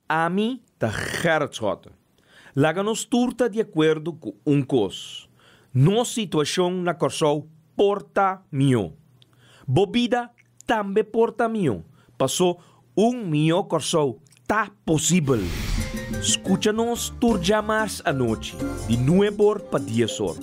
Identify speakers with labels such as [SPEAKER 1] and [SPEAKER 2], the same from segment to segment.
[SPEAKER 1] Ami ta Gerrit Schotte. Laga nos tur ta di akuerdo ku un kos, nos situashon na Kòrsou por ta mihó. Bo bida tambe por ta mihó, pasó un mihó Kòrsou ta posibel. Skucha nos tur djamars anochi di nueb'or pa dies'or,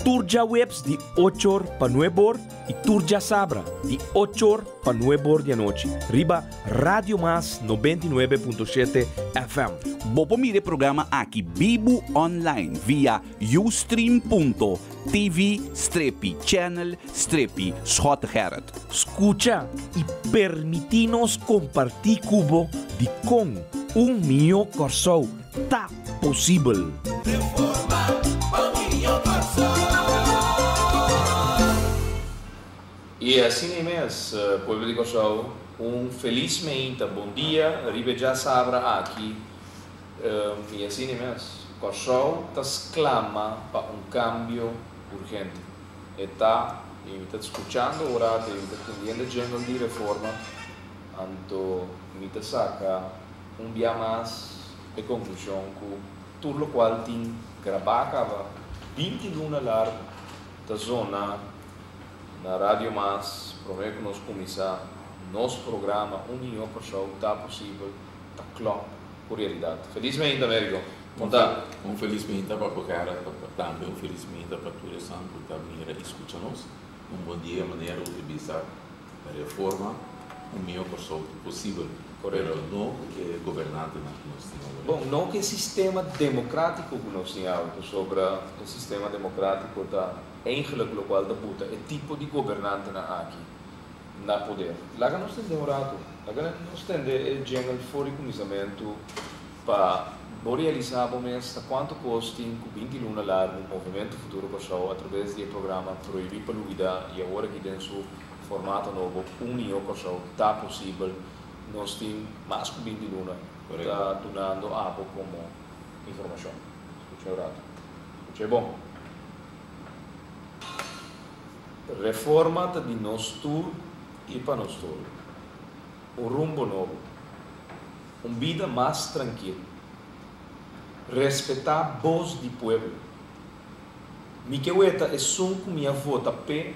[SPEAKER 1] tur djaweps di och'or pa nueb'or i tur djasabra di och'or pa nueb'or di anochi riba Radio Mas 99.7 FM.
[SPEAKER 2] Bo por mira e programa aki bibu online via ustream.tv strepi channel strepi Schottegerrit.
[SPEAKER 1] Skucha i permití nos kompartí ku bo dikon un mihó Kòrsou ta posibel.
[SPEAKER 3] I asina mes, pueblo di Kòrsou, un felis meinta, bon dia riba e djasabra aki. I asina mes, Kòrsou ta sklama pa un kambio urgente. E ta, i mi ta skuchando ora i mi ta tendiendo jingle di Reforma, anto mi ta saka un bia mas e konklushon ku tur lokual tin grabá kaba 20 luna largu ta zona na Radio Mas, promé ku nos kuminsá nos programa Un Mihó Kòrsou Ta Posibel, ta klòp ku realidat. Felis meinta, Amerigo. Kon ta?
[SPEAKER 4] Un felis meinta pa bo, Gerrit, pa tambe un felis meinta pa tur esnan ku ta mira i skucha nos. Un bon dia, manera ku ta bisa Reforma, Un Mihó Kòrsou Ta Posibel, pero no ku e gobernantenan ku nos tin awor.
[SPEAKER 3] Bon, no ku e sistema demokrátiko ku nos tin awe, pasobra e sistema demokrátiko ta Eigenlijk locual ta buta e tipo di gobernantenan aki na poder. Laga nos tende un rato. Laga nos tende e jingle for di cuminsamentu pa bo realisa bo mes ta cuanto cos tin cu 20 luna largo Movimento Futuro Kòrsou a traves di e programa Prohibi pa Lubida y awor aki den su formato nobo Un Mihó Kòrsou ta posibel. Nos tin mas cu 20 luna ta dunando abo como informacion. Scucha un rato. Scucha e bon. Reforma ta di nos tur i pa nos tur. Un rumbo nobo. Un bida mas trankil. Respetá bos di pueblo. Mi ke weta esun ku mi a vota p'e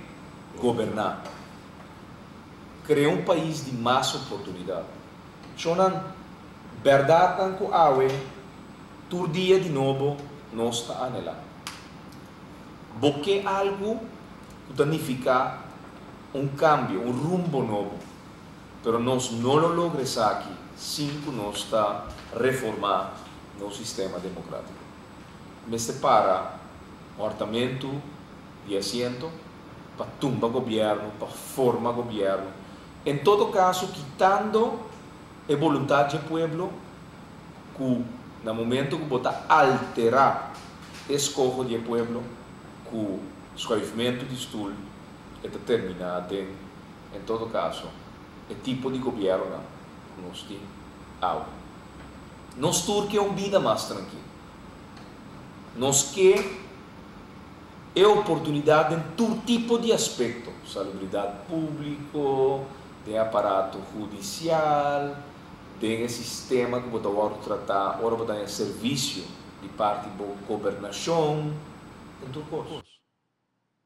[SPEAKER 3] goberná. Krea un pais di mas oportunidat. Shonnan, bèrdatnan ku awe tur dia di nobo nos ta anelá. Bo ke algu ku ta nifiká un kambio, un rumbo nobo, pero nos no lo logra esaki sin ku nos ta reformá nos sistema demokrátiko. Mester para hòrtamentu di asiento pa tumba gobièrnu, pa forma gobièrnu. En todo kaso kitando e boluntat dje pueblo ku na momento ku bo ta alterá e skoho di e pueblo ku schuifmentu di stul e ta terminá den en todo kaso e tipo di gobièrnunan ku nos tin awe. Nos tur ke un bida mas trankil. Nos ke e oportunidat den tur tipo di aspekto, salubridat públiko, den aparato hudisial, den e sistema ku bo ta wòrdu tratá ora bo ta haña servisio di parti bo gobernashon, den tur kos.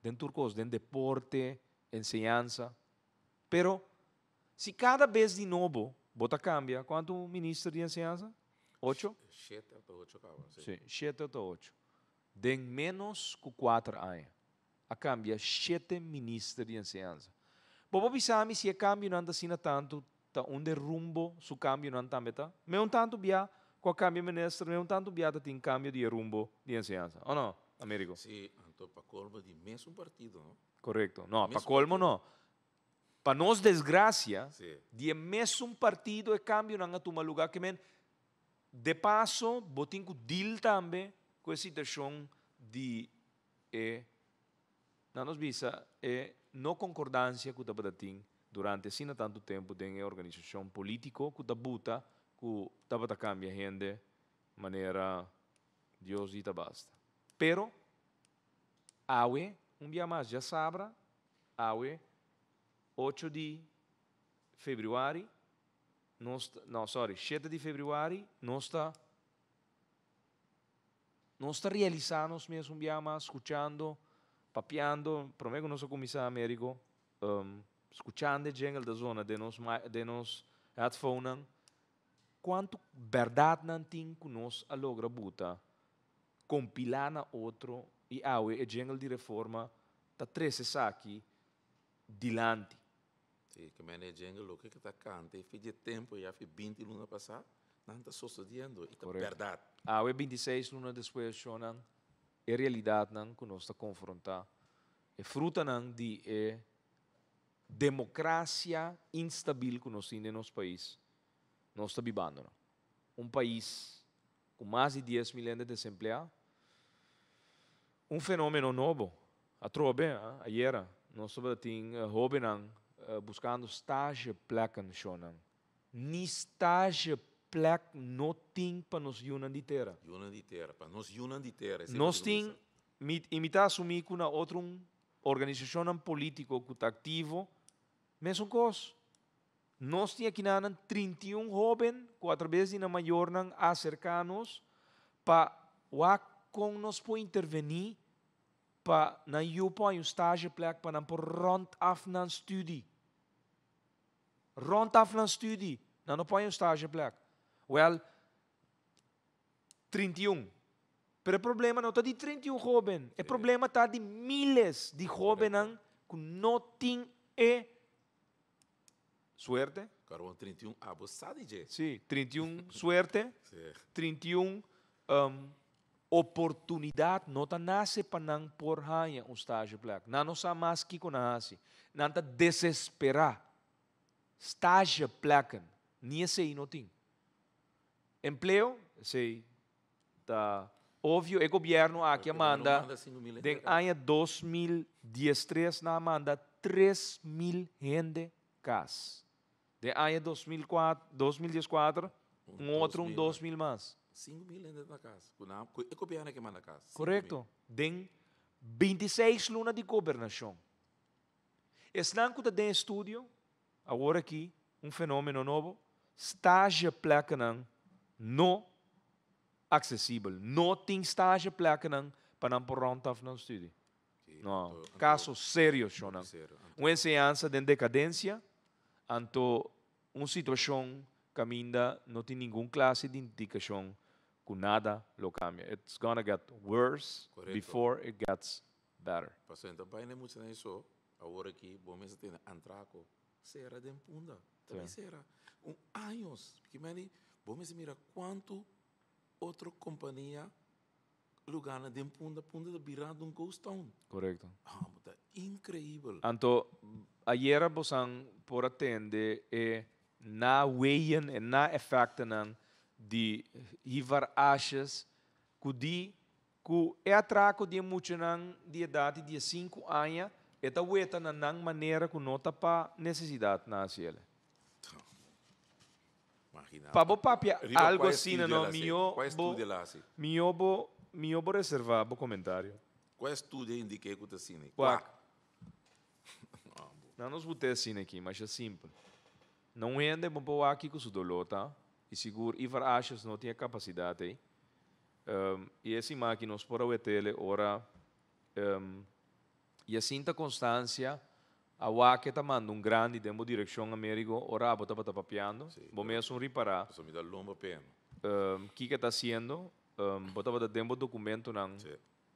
[SPEAKER 3] Den tur kos, den deporte, enseñansa. Pero, si kada bes di nobo bo ta kambia, kuantu minister di enseñansa? Ocho?
[SPEAKER 4] Shete òf ocho kaba, si.
[SPEAKER 3] Si, shete òf ocho. Den ménos ku kuater aña, a kambia shete minister di enseñansa. Bo por bisa mi si e kambionan ta asina tantu ta unda e rumbo su kambionan tambe ta? Meun tantu bia ku a kambia minister, meun tantu bia ta tin kambio di e rumbo di enseñansa. O no, Americo?
[SPEAKER 4] Si, anto pa kolmo di mesun partido, no?
[SPEAKER 3] Korekto. No, pa kolmo no. Pa nos desgrasia, di e mesun partido e kambionan a tuma lugá. Ke men, de paso bo tin ku deal tambe ku e situashon di e Na nos bisa e no konkordansia ku tabata tin durante asina tantu tempu den e organisashon polítiko ku ta buta ku tabata kambia hende manera Dios di ta basta. Pero awe, un bia mas djasabra, awe ocho di febrüari.
[SPEAKER 1] Nos, no, sorry, 7 di februari, nos ta realisando nos mes un biaha mas, scuchando, papiando, prome cu nos a cuminsa, Americo, scuchando e jingle di zona di nos headphone, cuanto berdad nan tin cu nos a logra buta, compila na otro y awe e jingle di Reforma ta trece esaki dilanti.
[SPEAKER 4] Si, cu men jingle loke cu ta canta, y for di tempo, ya for 20 luna pasa, nan ta sucediendo, y ta berdad.
[SPEAKER 1] Awe 26 luna despues, shonan, e realidad nan cu nos ta confronta. E fruta nan di e democracia instabil cu nos tin den nos pais. Nos ta bibando, no? Un pais cu mas di 10 miyon di desempleo. Un fenomeno nobo. Atrobe, ayera, nos tabatin hobennan buscando stage plekken, shonan. Ni stage plek no tin pa nos yiunan di tera.
[SPEAKER 4] Yiunan di tera, pa nos yiunan di tera.
[SPEAKER 1] Nos tin imita asumi cu na otro organisacion politico cu ta activo, mesun cos. Nos tin aki na 31 hoben cu atraves di nan mayornan a acerca nos pa wak con nos por interveni pa nan yiu por un stage plek pa nan por rond af nan studie. Rond af nan studie, nan no por un stage plek. Well, 31. Pero e problema no ta di 31 hoben. E problema ta di miles di hobennan cu no tin e suerte.
[SPEAKER 4] Carbon 31 abo sabi je.
[SPEAKER 1] Si, 31 suerte, 31 oportunidad no ta nace pa nan por haya un stage plek. Nan no sa mas kico nan hasi. Nan ta desespera. Stage plekken. Ni esey no tin. Empleo, esey ta obvio, e gobierno aki manda
[SPEAKER 4] manda 5 mil
[SPEAKER 1] den aña 2013 nan a manda 3 mil hende cas. Den aña 2004, 2014, un otro un 2 mil mas.
[SPEAKER 4] 5 mil hende na cas. E gobierno cu manda cas.
[SPEAKER 1] Correcto. Den 26 luna di gobernacion. Esnan cu ta den estudio, awor aki, un fenomeno nobo, stage plekken no accesibel. No tin stage plekken pa nan por rond af nan studie. No, caso serio, shonan.
[SPEAKER 4] Serio.
[SPEAKER 1] Un enseñansa den decadencia, anto un situacion caminda no tin ningun clase di indicacion cu nada lo cambia. It's gonna get worse before it gets better.
[SPEAKER 4] Pasobra bay ne mucho na eso, awor aki, bo mes tin atraco, sera den Punda. Tambe sera. Un años, cu mani, bo mes mira cuanto otro compania lugar na den Punda, Punda ta birando un ghost town. Ah, ta increibel.
[SPEAKER 1] Anto, ayera bosan por a tende e naweeën e na effecten di Ivar Asjes ku di ku e atraco di muchanan di edad di 5 aña e ta weta na nan manera ku no ta pa necesidad na cielo.
[SPEAKER 4] Imagina.
[SPEAKER 1] Pa bo papia
[SPEAKER 4] Riba
[SPEAKER 1] algo
[SPEAKER 4] qual
[SPEAKER 1] asina,
[SPEAKER 4] estudio
[SPEAKER 1] no,
[SPEAKER 4] ela
[SPEAKER 1] mio
[SPEAKER 4] Qual
[SPEAKER 1] bo
[SPEAKER 4] estudio ela hasi?
[SPEAKER 1] Mio bo reserva bo comentario.
[SPEAKER 4] Qual estudio indica cu ta asina?
[SPEAKER 1] Wak. No nos botei asina aki, mas e simpel. No hende bon po aki cu su dolor, ta? Y sigur Ivar Asjes no tin e capacidad ey. Y esey aki nos por a tele ora Jacinta Constancia a wak ta manda un grandi den direccion, Americo, ora abo tabata papiando. Bo mes a ripara.
[SPEAKER 4] So mi da lomba pena.
[SPEAKER 1] Kico ta haciendo? Bo tabata den documentonan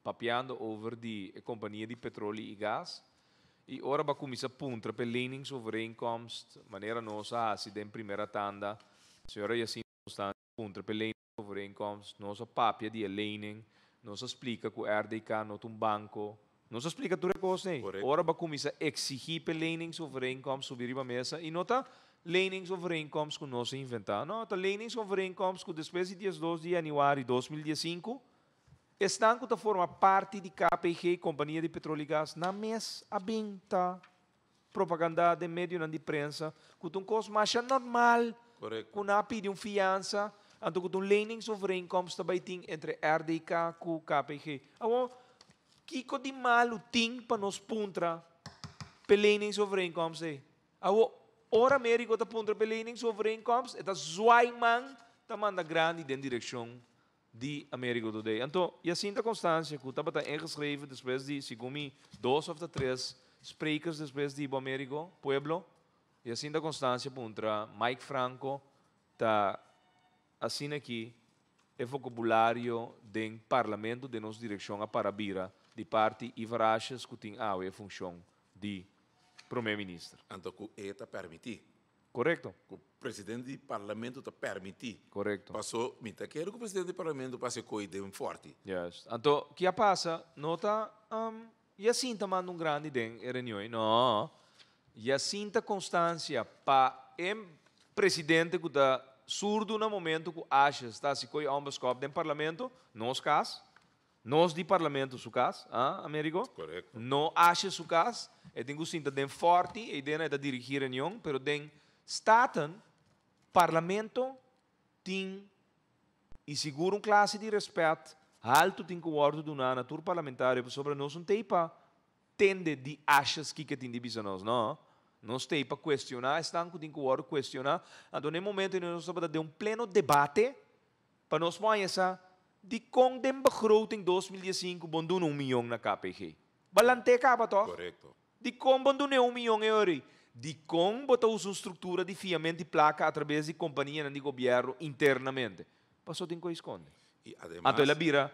[SPEAKER 1] papiando over di compania di petroleo y gas. Y ora ba cuminsa puntra pe leningsovereenkomst, manera nos a hasi den primera tanda, señora Jacinta Constancia puntra pe leningsovereenkomst, nos a papia di lening, nos a splica cu RDK no ta un banco, nos a splica tur cos, ne? Ora ba cuminsa exigi pe leningsovereenkomst subi riba mesa y no ta leningsovereenkomst cu nos a inventa, no, ta leningsovereenkomst cu despues di 12 di januari di 2015 esnan cu ta forma parti di KPG, Compania di Petroleo y Gas, nan mes a bin ta propaganda den medio di prensa, cu un cos mas normal, cu nan a pidi un fiansa, anto cu un leningsovereenkomst tambe tin entre RDK cu KPG. Awor, kico di malo tin pa nos puntra pe leningsovereenkomst ey? Awor, Ora Americo ta puntra pe leningsovereenkomst, e ta zwaai man, ta manda grandi den direccion di Americo Today. Anto, Jacinta Constancia, ku tabata ingeschreven despues di, segun mi, dos of ta tres sprekers despues di bo Americo, pueblo, Jacinta Constancia puntra Mike Franco ta asina aki e vocabulario den parlamento den nos direccion a para bira di parti Ivar Asjes ku tin awe e funcion di Prome Minister.
[SPEAKER 4] Anto ku e ta permiti.
[SPEAKER 1] Korekto.
[SPEAKER 4] Ku presidente di parlamento ta permiti.
[SPEAKER 1] Korekto.
[SPEAKER 4] Paso mi ta kere ku presidente di parlamento pasa e koi den forti.
[SPEAKER 1] Juist. Anto ki a pasa? No ta Jacinta manda un grandi den e reunion. No. Jacinta Constancia pa e presidente ku ta surdu na momento ku Asjes ta hasi koi onbeskop den parlamento, nos kas. Nos di Parlamento su cas, ah, Amerigo?
[SPEAKER 4] Correcto.
[SPEAKER 1] No Asje su cas, e tin cu sinta den Forti, eidena e ta dirigi reunion, pero den Staten, Parlamento tin y sigur un clase di respet halto tin cu wordo duna na tur parlamentario pasobra nos un tey pa tende di Asjes kiko e tin di bisa nos, no. Nos tey pa cuestiona esnan cu tin cu wordo cuestiona, anto na e momento nos tabata den un pleno debate Pa nos por haña sa dikon den begroting 2015 bon duna un miyon na KPG. Balant'é kaba tòg?
[SPEAKER 4] Korekto.
[SPEAKER 1] Dikon bon dun'é un miyon e ora? Dikon bo ta usa un struktura di fiament di plaka atrabes di kompanianan di gobièrnu internamente? Paso tin kos skonde.
[SPEAKER 4] I ademas.
[SPEAKER 1] Anto el a bira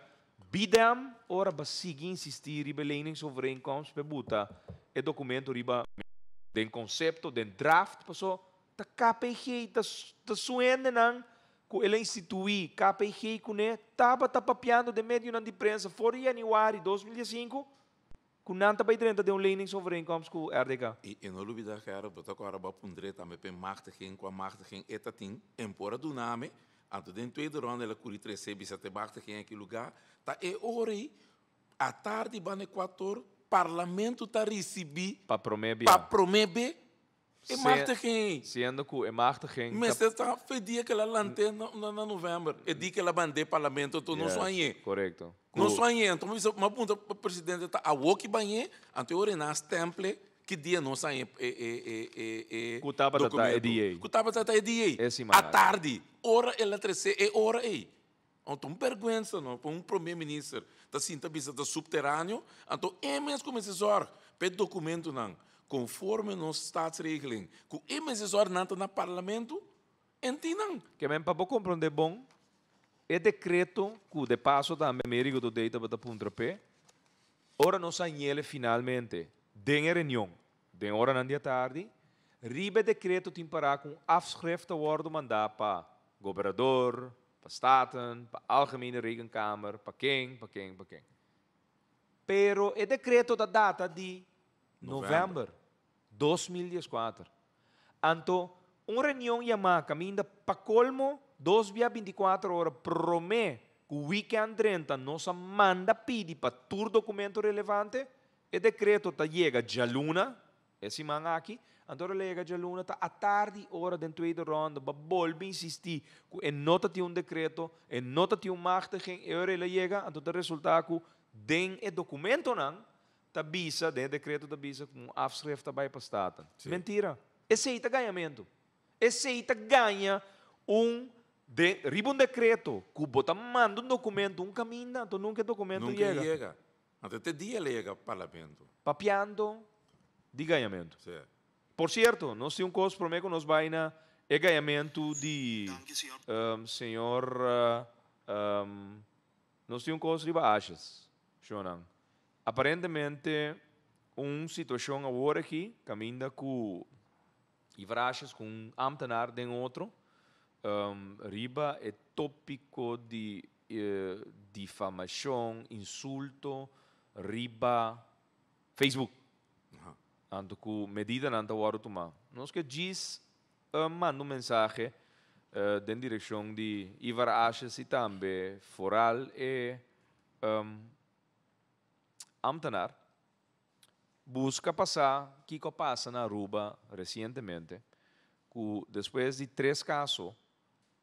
[SPEAKER 1] bidem ora bo sigui insistí riba e leningsovereenkomst p'e buta e dokumento riba den konsepto, den draft, paso ta KPG ta ta su hendenan ku el a instituí KPG kuné tabata papiando den medionan di prensa for di yanüari 2015 ku nan ta bai drenta den un leningsovereenkomst ku RDK.
[SPEAKER 4] I e no lubidá Gerrit, bo ta kòrda bo a puntr'é tambe p'e machtiging, kua machtiging e ta tin, en por a duna mi, anto den tweede ronde el a kuri tres'é bisa t'e machtiging aki lugá, ta e ora ei atardi banda e kuator parlamento ta risibí
[SPEAKER 1] Pa promé bia.
[SPEAKER 4] pa promé be E machtiging.
[SPEAKER 1] Siendo cu e machtiging ta.
[SPEAKER 4] Mester ta fe dia cu el a lant'é na november. E dia cu el a band'é parlamento anto no suañ'é.
[SPEAKER 1] Yes, corecto.
[SPEAKER 4] No suañ'é. Anto mi bisa, mi a puntra presidente ta awo ki bañ'é? Anto e ora e nan a stemple ki dia nos haña e
[SPEAKER 1] Cu tabata ta e dia ei.
[SPEAKER 4] Cu tabata ta e dia ei.
[SPEAKER 1] E siman.
[SPEAKER 4] Atardi. Ora el a tres'é e ora ei. Anto un bergwensa no pa un prome minister ta sinta bisa ta subteraneo, anto e mes ku mester zorg pa e dokumentonan konforme nos staatsregeling ku e mester zorg nan ta na parlamento en tin nan.
[SPEAKER 1] Ke men pa bo komprondé bon e dekreto ku de paso tambe Amerigo Dodey tabata puntra p'e, ora nos a ñele finalmente den e reunion den oranan di atardi, riba e dekreto tin pará ku un afschrift ta wòrdu mandá pa gobernador, Pa Staten, pa Algemene Rekenkamer, pa ken, pa ken, pa ken. Pero e decreto ta data di november 2014. Anto, un reunion yamá caminda pa colmo dos bia 24 ora promé cu weekend drenta nos a manda pidi pa tur documento relevante, e decreto ta yega djaluna, E siman aki, anto ora lega djaluna ta atardi ora den tweede ronde ba bolbe insisti ku e no ta tin un dekreto, e no ta tin un machtiging, e ora el a yega anto ta resulta ku den e dokumentonan ta bisa, den e dekreto ta bisa ku un afschrift ta bai pa Staten. Mentira! Esei ta gañamentu. Esei ta gaña un de riba un dekreto ku bo ta manda un dokumento un kaminda anto nunka e dokumento
[SPEAKER 4] Nunka e
[SPEAKER 1] yega.
[SPEAKER 4] yega. Anto te dia el a yega parlamento.
[SPEAKER 1] Papiando di gañamentu.
[SPEAKER 4] Sí.
[SPEAKER 1] Por cierto, nos tin un cos prome cu nos bay na e gañamentu di señor nos tin un cos riba ashes, shownan. Aparentemente un situacion awor aki caminda cu Ivar Asjes cu un ambtenaar den otro riba e topico di difamacion, insulto riba Facebook. Anto cu medidanan ta wordo tuma. Nos ke djis manda un mensahe den direccion di Ivar Asjes y tambe vooral e ambtenaar. Busca pa sa kico a pasa na Aruba recientemente cu despues di tres caso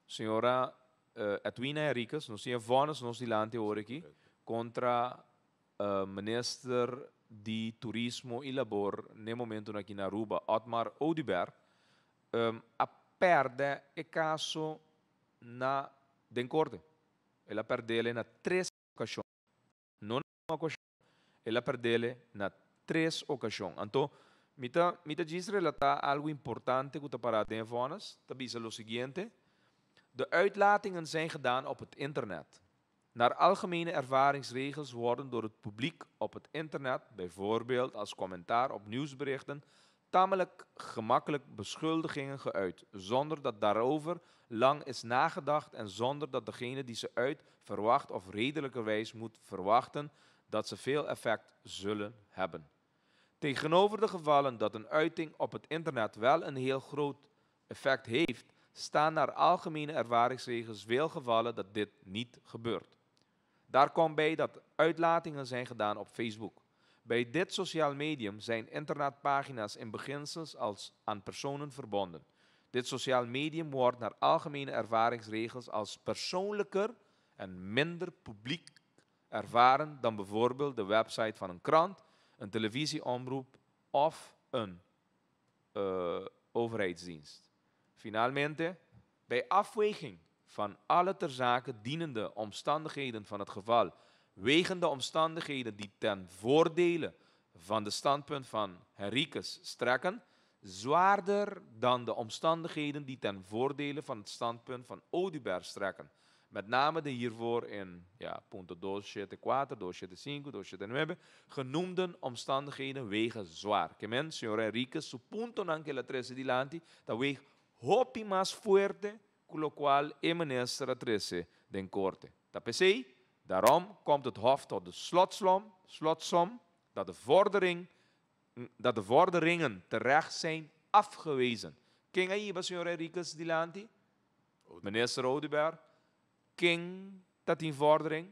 [SPEAKER 1] señora Edwina Henriquez, nos tin e vonnis nos dilanti awor aki, contra Minister di Turismo y Labor n'e momentonan aki na Aruba, Otmar Oduber.
[SPEAKER 3] a pèrdè e kaso na den korte. El a pèrd'é na tres okashon. No na un okashon, el a pèrd'é na tres okashon. Anto, mi ta djis relatá algu importante ku ta pará den vonnis, ta bisa lo siguiente: "De uitlatingen zijn gedaan op het internet. Naar algemene ervaringsregels worden door het publiek op het internet, bijvoorbeeld als commentaar op nieuwsberichten, tamelijk gemakkelijk beschuldigingen geuit, zonder dat daarover lang is nagedacht en zonder dat degene die ze uit verwacht of redelijkerwijs moet verwachten dat ze veel effect zullen hebben. Tegenover de gevallen dat een uiting op het internet wel een heel groot effect heeft, staan naar algemene ervaringsregels veel gevallen dat dit niet gebeurt. Daar komt bij dat uitlatingen zijn gedaan op Facebook. Bij dit sociaal medium zijn internetpagina's in beginsel als aan personen verbonden. Dit sociaal medium wordt naar algemene ervaringsregels als persoonlijker en minder publiek ervaren dan bijvoorbeeld de website van een krant, een televisieomroep of een overheidsdienst. Finalmente, bij afweging van alle ter zake dienende omstandigheden van het geval, wegen de omstandigheden die ten voordele van de standpunt van Henriques strekken, zwaarder dan de omstandigheden die ten voordele van het standpunt van Oduber strekken. Met name de hiervoor in, ja, punto 274, 275, 279 genoemde omstandigheden wegen zwaar." Ke men, señor Henriques, su puntonan ku el a trese dilanti, ta weeg hopi mas fuerte ku lokual e minister a trese den korte. Ta p'esei, "Daarom komt het Hof tot de slotsom dat de vorderingen terecht zijn afgewezen." Ken a hiba señor Henriques dilanti? Minister Oduber. Ken tabatin vordering?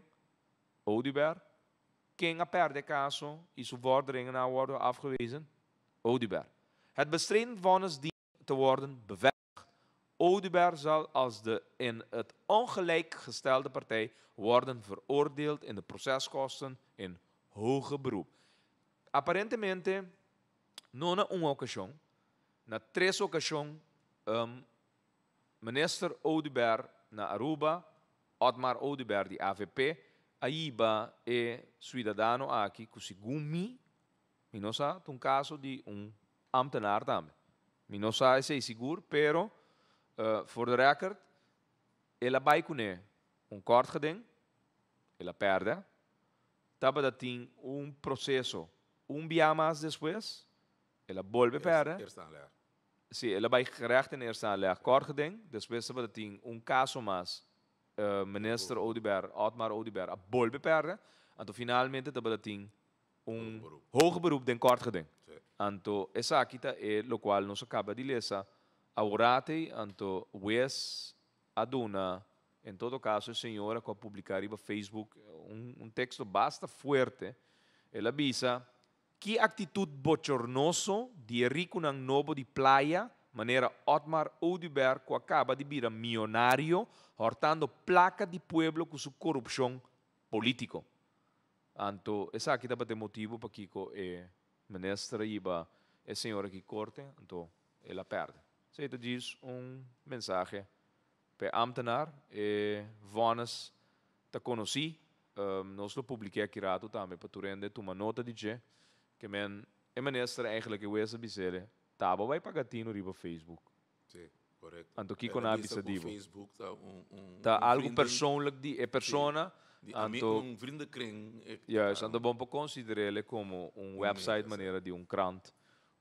[SPEAKER 3] Oduber. Ken a pèrdè kaso i su vorderingen a wòrdu afgewezen? Oduber. "Het bestreden vonnis dient te worden bevestigd. Oduber zal als de in het ongelijk gestelde partij worden veroordeeld in de proceskosten in hoger beroep." Aparentemente, no na un okashon, na tres okashon, minister Oduber na Aruba, Otmar Oduber di AVP, a hiba e siudadano aki, ku segun mi, mi no sa, un kaso di un ambtenaar tambe. Mi no sa si sigur, pero for the record, el a bai kuné un kort geding, el a pèrdè, tabatin un proseso un dia mas despues, el a bolbe pèrdè.
[SPEAKER 4] Eerste aanleg.
[SPEAKER 3] Si, el a bai gerecht in eerste aanleg kort geding, despues tabatin un kaso mas, minister Oduber, Otmar Oduber, a bolbe pèrdè, anto finalmente tabatin un
[SPEAKER 4] hoger beroep.
[SPEAKER 3] Hoger beroep den kort geding.
[SPEAKER 4] Si.
[SPEAKER 3] Anto esaki ta e lokual nos a kaba di lesa awor aki, anto hues a duna, en todo kaso, e señora ku a publiká riba Facebook un teksto basta fuerte, el a bisa: "Ki aktitut bochornoso di rikunan nobo di Playa, manera Otmar Oduber, ku a kaba di bira mionario, hòrtando plaka di pueblo ku su korupshon polítiko." Anto, esaki tabata motibu pakiko e minister a hiba e señora aki korte, anto el a pèrdè. Esei ta un mensahe pa ambtenaar, e vonnis ta konosí, nos lo publiká aki ratu tambe pa tur hende tuma nota di dje, ke men e minister eigenlijk e hues a bis'é, "T'abo a bai paga tinu riba Facebook."
[SPEAKER 4] Si, korekto.
[SPEAKER 3] Anto kiko
[SPEAKER 4] El a
[SPEAKER 3] na
[SPEAKER 4] bisa
[SPEAKER 3] bisa
[SPEAKER 4] ku
[SPEAKER 3] di bo?
[SPEAKER 4] Facebook ta un
[SPEAKER 3] Ta
[SPEAKER 4] un
[SPEAKER 3] algo
[SPEAKER 4] vrienden
[SPEAKER 3] persoonlijk di e persona.
[SPEAKER 4] Di ami,
[SPEAKER 3] Anto
[SPEAKER 4] un vriendenkring.
[SPEAKER 3] Juist, anto bo por konsider'é komo un website
[SPEAKER 4] medio,
[SPEAKER 3] manera di un krant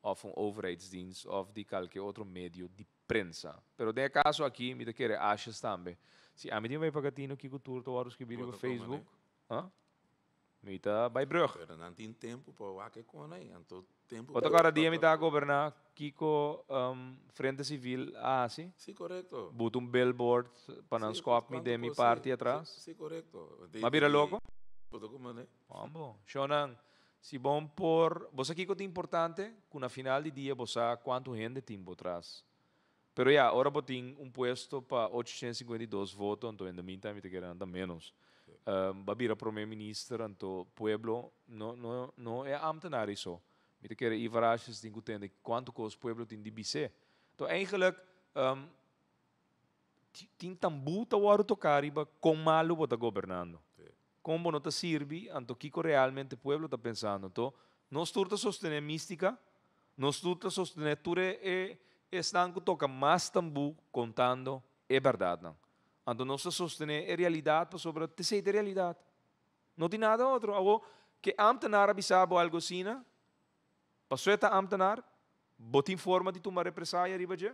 [SPEAKER 3] òf un overheidsdienst òf di kualke otro medio di prensa. Pero den e kaso aki, mi ta kere asjes tambe. Si ami tin bai paga tinu kiko tur ta wòrdu skibí riba
[SPEAKER 4] Bo ta toma,
[SPEAKER 3] Facebook, ah? Mi ta bai brug.
[SPEAKER 4] Pero nan tin tempu pa wak e kos ei, anto tempu
[SPEAKER 3] Otro kada dia mi ta goberná, kiko Frente Civil a hasi?
[SPEAKER 4] Si, korekto.
[SPEAKER 3] Buta un billboard pa nan skòp mi
[SPEAKER 4] kuantu
[SPEAKER 3] den mi
[SPEAKER 4] kos,
[SPEAKER 3] parti
[SPEAKER 4] si,
[SPEAKER 3] atras.
[SPEAKER 4] Si, korekto.
[SPEAKER 3] Ma bira loko?
[SPEAKER 4] Bo ta kuma, ne?
[SPEAKER 3] Ambo. Shonan, si bon por, bo sa kiko ta importante? Ku na final di dia bo sa kuantu hende tin bo tras. Pero ja, ora bo tin un puesto pa 852 voto, anto in the meantime mi ta kere nan ta menos. B'a bira prome minister, anto pueblo no, no e ambtenaar so. Mi ta kere Ivar Asjes tin ku tende kuantu kos pueblo tin di bis'é. To eigenlijk tin tambú ta wòrdu toká riba kon malu bo ta gobernando. Kon bo no ta sirbi, anto kiko realmente pueblo ta pensando. Anto nos tur ta sostené Mística, nos tur ta sostené tur e esnan ku toka mas tambú kontando e bèrdatnan. Anto nos ta sostené e realidat pasobra t'esei ta e realidat. No tin nada otro. Awor, ke ámtenar a bisa bo algu asina? Pasobra e ta ámtenar, bo tin forma di tuma represaya riba dje?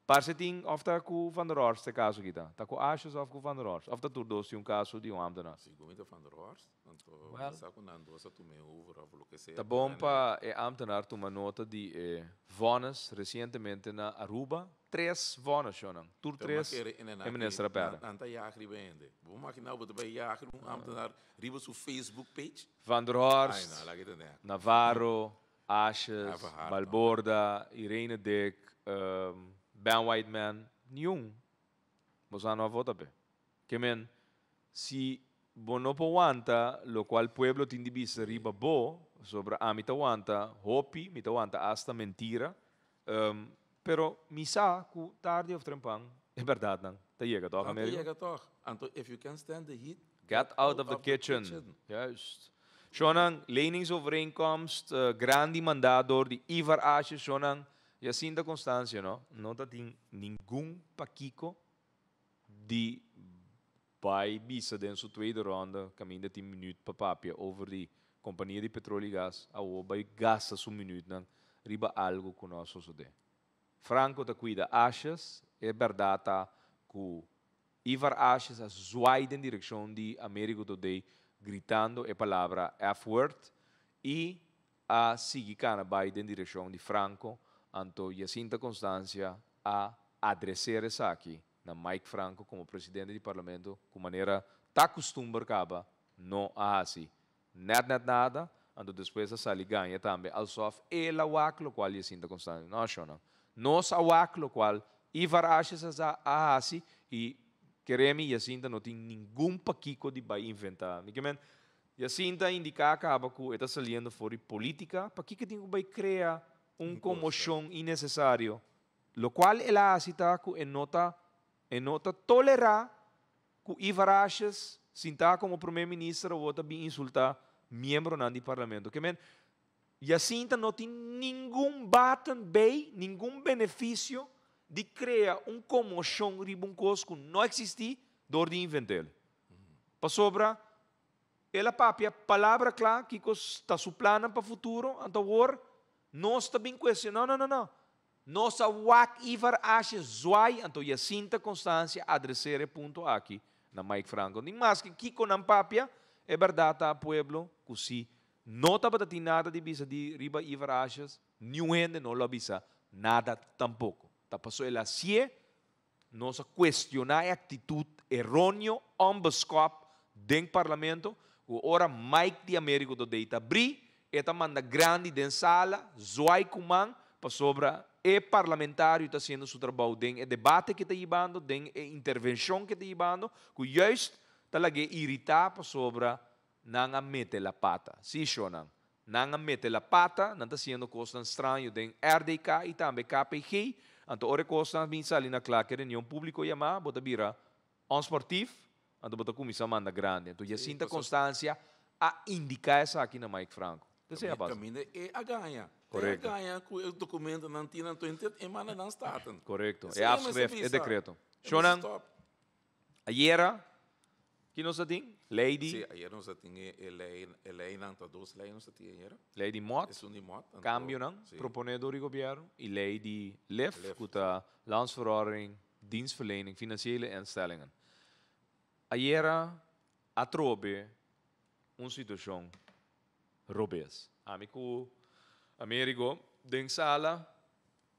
[SPEAKER 3] Parse tin of ta ku Van der Horst e kaso aki ta? Ta ku Asjes of ku Van der Horst? Of ta tur dos tin un kaso di un ámtenar?
[SPEAKER 4] Segun mi ta Van der Horst, anto mi sa ku nan dos a tum'é over of loke sea.
[SPEAKER 3] Ta bon pa e ámtenar tuma nota di e vònes resientemente na Aruba. Tres vònes, shownan. Tur tres e minister a pèrdè.
[SPEAKER 4] Nan ta yag riba hende. Bo magina bo ta bai yag riba un ámtenar riba su Facebook page?
[SPEAKER 3] Van der Horst, Navarro, Asjes, Balborda, Irene Dick, Ben Whiteman, niun bo sa no a vota p'e. Ke men, si bo no por wanta lokual pueblo tin di bisa riba bo, pasobra ami ta wanta hopi, mi ta wanta asta mentira, pero mi sa ku tardi of trempan e bèrdatnan ta yega tòg, Amerigo?
[SPEAKER 4] Ta yega tòg. Anto if you can't stand the heat,
[SPEAKER 3] Get out of the kitchen. Juist. Shonnan, leningsovereenkomst grandi mandá dor di Ivar Asjes, shonnan, Jacinta Constancio no, no ta tin ningun pakiko di bai bisa den su tweede ronde kaminda tin minuut pa papia over di kompania di petrol i gas, awor bai gasta su minuutnan riba algu ku no a sosodé. Franco ta kuida Asjes, e bèrdat ta ku Ivar Asjes a zwaai den direkshon di Amerigo Todey gritando e palabra F-word i a sigui kana bai den direkshon di Franco, anto Jacinta Constancia a adreser esaki na Mike Franco komo presidente di parlamento ku manera ta kustumber kaba no a hasi nèt nèt nada, anto despues a sali gaña tambe alsof el a wak lokual Jacinta Constancia no a shona. Nos a wak lokual Ivar Asjes a a hasi i kere mi Jacinta no tin ningun pakiko di bai inventa. Mi ke men Jacinta a indiká kaba ku e ta saliendo for di politika, pakiko e tin ku bai krea un konmoshon innesesario? Lokual el a hasi ta ku e no ta e no ta tolerá Ku Ivar Asjes sintá komo promé minister awor ta bin insultá miembronan di parlamento. Ke men, Jacinta no tin ningun baten bei, ningun benefisio di krea un komoshon riba un kos ku no eksistí dor di invent'el. Pasobra el a papia palabra kla kiko ta su plannan pa futuro, anto awor nos ta bin kuestioná. No, no, no, no. Nos a wak Ivar Ashe zwaai anto Jacinta Constancia adreser e punto aki na Mike Franco. Ni maske kiko nan papia, e berdad ta pueblo cu si no tabata tin nada di bisa di riba Ivar Ashes, niun hende no lo a bisa nada tampoco. Ta paso el a hacié, nos a cuestiona e actitud eroneo, onbeskop den Parlamento, cu ora Mike di Americo Todey ta bri, e ta manda grandi den sala, zwaai cu man, pasobra e parlamentario ta haciendo su trabou den e debate cu e ta yibando, den e intervencion cu e ta yibando, cu juist ta lag'é irita pasobra nan a mete la pata. Sí, shownan. Nan a mete la pata, nan ta haciendo cosnan straño den RDK y tambe KPG. Anto ora e cosnan bin sali na cla cu e reunion publico yama, bo ta bira onsportief, anto bo ta cuminsa manda grandi. Anto Jacinta Constancia a indica esaki na Mike Franco. Esey a pasa.
[SPEAKER 4] Caminda e a gaña.
[SPEAKER 3] Correcto.
[SPEAKER 4] E a gaña cu e documentonan tin anto e manda nan Staten.
[SPEAKER 3] Correcto. E afschrift, e decreto. Shonan, Ayera, ki nos a tin? Ley di.
[SPEAKER 4] Sí, ayera nos a tin e ley, e leynan, ta dos ley nos a tin ayera.
[SPEAKER 3] Ley di mot.
[SPEAKER 4] Esun di mot. Anto,
[SPEAKER 3] Cambionan
[SPEAKER 4] sí.
[SPEAKER 3] propone door di gobierno y ley di lef,
[SPEAKER 4] Lef,
[SPEAKER 3] cu ta Landsverordening Dienstverlening Financiële Instellingen. Ayera atrobe un situacion robes. Ami cu Amerigo den sala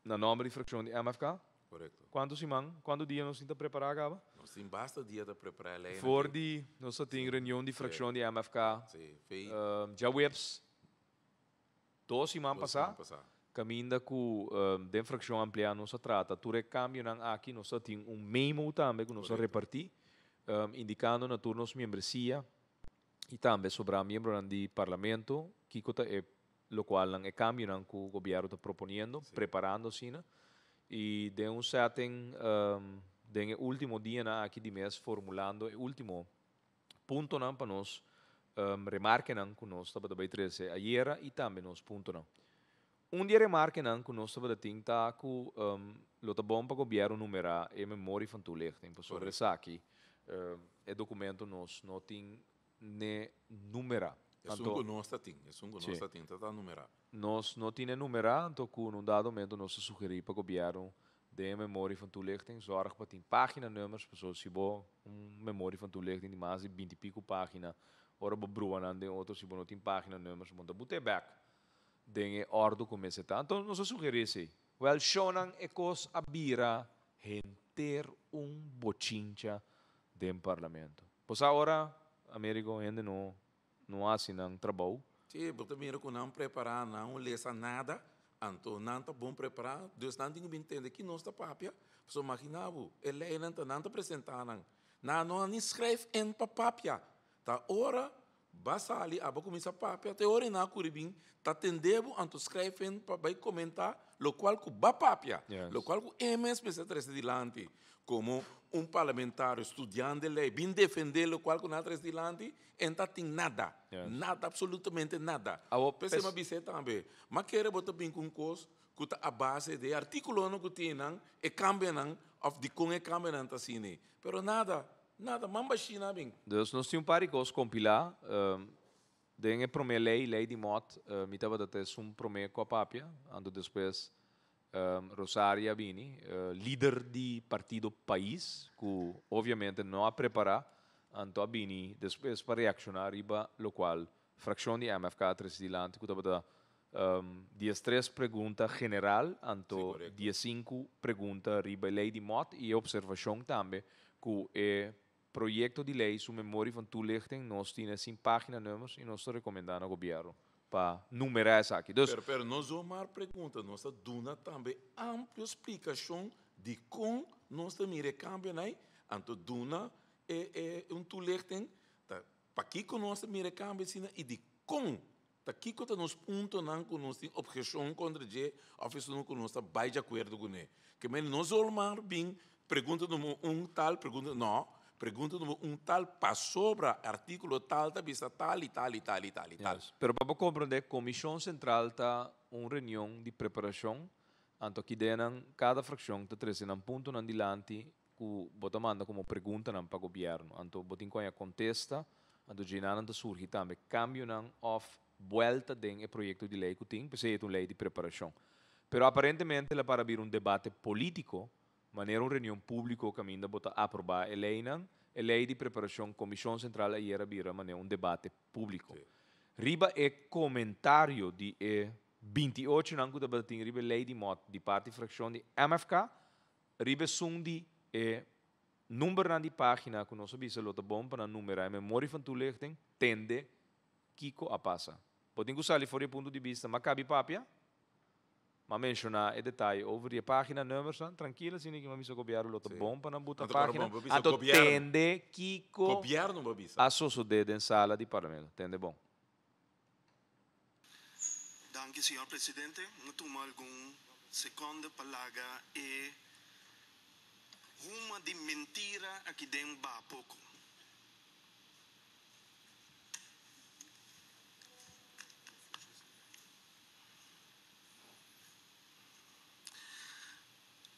[SPEAKER 3] Na nomber di fraccion di MFK.
[SPEAKER 4] Correcto.
[SPEAKER 3] Cuanto siman, cuanto dia nos tin ta prepara caba?
[SPEAKER 4] Nos tin basta dia ta prepara e leynan
[SPEAKER 3] For
[SPEAKER 4] aki.
[SPEAKER 3] di nos ta tin reunion di fraccion di MFK.
[SPEAKER 4] Sí, fei.
[SPEAKER 3] Djaweps dos siman
[SPEAKER 4] Dos
[SPEAKER 3] pasa,
[SPEAKER 4] siman pasa.
[SPEAKER 3] caminda cu den fraccion amplia nos a trata tur e cambionan aki. Nos ta tin un memo tambe cu nos a
[SPEAKER 4] Correcto.
[SPEAKER 3] reparti, indicando na tur nos miembresia y tambe sobra miembronan di Parlamento kico ta e. Lokualnan e kambionan ku gobièrnu ta proponiendo, preparando asina. I den un setting den e último dianan aki di mes formulando e último puntonan pa nos remarkenan ku nos tabata bai trese ayera i tambe nos puntonan. Un di e remarkenan ku nos tabata tin ta ku lo ta bon pa gobièrnu numerá e memorie van toelichting pasobra esaki e dokumento nos no tin n'e numerá.
[SPEAKER 4] Esun ku nos ta tin, esun ku nos ta tin ta ta numerá.
[SPEAKER 3] Nos no tin e numerá, anto ku un dado momento nos ta sugerí pa gobièrnu den e memorie van toelichting zòrg pa tin páginanummers, pasobra si bo un memorie van toelichting di mas di binti piku página, ora bo brua nan den otro si bo no tin páginanummers bo no ta but'é bèk den e òrdu ku mester ta. Anto nos a sugerí esei. Wèl, shownan e kos a bira henter un bochincha den parlamento. Bo sa ora, Americo, hende no no hasi nan trabou.
[SPEAKER 4] Sí, bo ta mira ku nan prepará, nan no lesa nada, anto nan ta bon prepará, dus nan tin ku bin tende ki nos ta papia. Pasobra magina bo, e leinan ta nan ta presentá nan, nan no a ni skrijf in pa papia. Ta ora ba sali abo kuminsá papia, te ora i nan a kuri bin ta tende bo, anto skrijf in pa bai komentá lokual ku ba papia, lokual ku e mes mester trese dilanti komo un parlamentario studiante lei, bin defendé lokual ku nan a trese dilanti, e no ta tin nada, nada, absolutamente nada. P'esei mi a bis'é tambe, m'a kere bo ta bin ku un kos ku ta a base di e artíkulonan ku tin nan, e kambionan òf dikon e kambionan ta asina, pero nada, nada, man bashí nan a bin.
[SPEAKER 3] Dus nos tin un par di kos kompilá. Den e promé lei, lei di mòt, mi tabata ta esun promé ku a papia, anto despues Rosaria a bini, lider di partido Pais, ku obviamente no a prepará, anto a bini despues pa reakshoná riba lokual frakshon di MFK a trese dilanti ku tabata diestres pregunta general, anto diesinku pregunta riba e lei di mòt i e opservashon tambe ku e Proyecto di ley su memorie van toelichting nos tin e sin pagina nummers y nos ta recomenda na gobierno pa numera esaki. Dus.
[SPEAKER 4] Pero pero no zomaar pregunta, nos ta duna tambe amplio splicacion di con nos ta mira e cambionan ey, anto duna e e un toelichting ta pakico nos ta mira e cambio asina y di con Ta kiko ta nos puntonan ku nos tin objeshon kontra dje òf esun ku nos ta bai di akuerdo kuné? Ke men no zomaar bin pregunta numero un tal, pregunta, no, pregunta numero un tal pasobra artíkulo tal ta bisa tal i tal i tal i tal i tal.
[SPEAKER 3] Yes. Pero pa bo komprondé, Komishon Sentral ta un reunion di preparashon, anto aki den nan kada frakshon ta trese nan puntonan dilanti ku bo ta manda komo preguntanan pa gobièrnu. Anto bo tin ku haña kontesta, anto djenanan ta surgi tambe kambionan òf buèlta den e proyekto di lei ku tin, p'esei e ta un lei di preparashon. Pero aparentemente la para bira un debate polítiko, manera un reunion públiko kaminda bo ta aprobá e leinan. E lei di preparashon Komishon Sentral ayer a bira manera un debate públiko. Riba e komentario di e bintiochonan ku tabatin riba e lei di mòt di parti frakshon di MFK, Riba esun di e numbernan di pagina ku nos a bisa lo ta bon pa nan numerá e memorie van toelichting, tende kiko a pasa. Bo tin ku sali for di e punto di bista, m'a kabi papia, m'a menshoná e detaye over di e pagina numbersnan, trankil asina ki m'a bisa gobièrnu lo ta bon pa nan buta pagina, anto tende kiko a sosodé den sala di parlamento. Tende bon.
[SPEAKER 5] Danki señor presidente. Mo tuma algun seconde pa laga e huma di mentira aki den baha poco.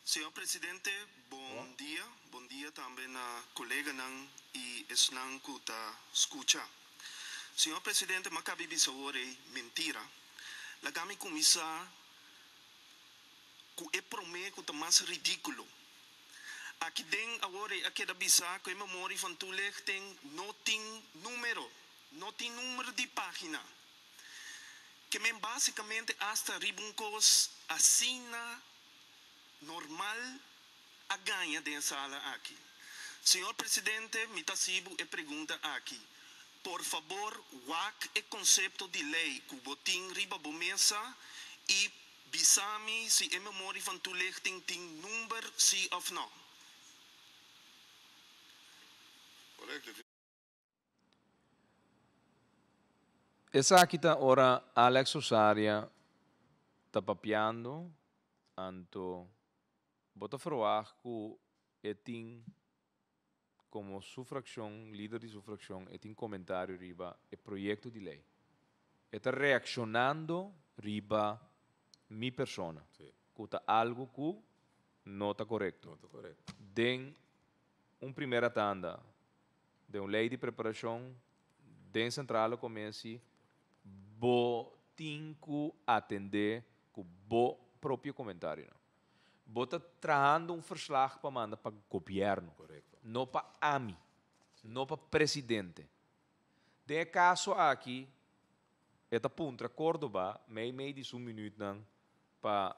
[SPEAKER 5] Señor presidente, bon dia. Bon dia tambe na coleganan y esnan cu ta scucha. Señor presidente, m'a cabi bisa awor ey mentira. Laga mi cuminsa cu e prome cu ta mas ridiculo. Aki den awor ey a keda bisa cu e memorie van toelichting no tin numero, no tin numero di pagina. Ke men basicamente hasta riba un cos asina normal a gaña den e sala aki. Señor Presidente, mi ta haci bo e pregunta aki. Por fabor wak e concepto di ley cu bo tin riba bo mesa y bisa mi si e memorie van toelichting tin number si of no.
[SPEAKER 3] Esaki ta ora Alex Rosaria ta papiando, anto bo ta verwacht ku e tin komo su frakshon, lider di su frakshon, e tin komentario riba e proyekto di lei. E ta reakshonando riba mi persona, ku ta algu ku no ta korekto.
[SPEAKER 4] No ta korekto.
[SPEAKER 3] Den un primera tanda, den un lei di preparashon, den Centrale Commissie, bo tin ku atendé ku bo propio komentarionan. Bo ta trahando un verslag pa manda pa gobièrnu, no pa ami, no pa presidente. Den e kaso aki, e ta puntra Córdoba mei mei di su minütnan pa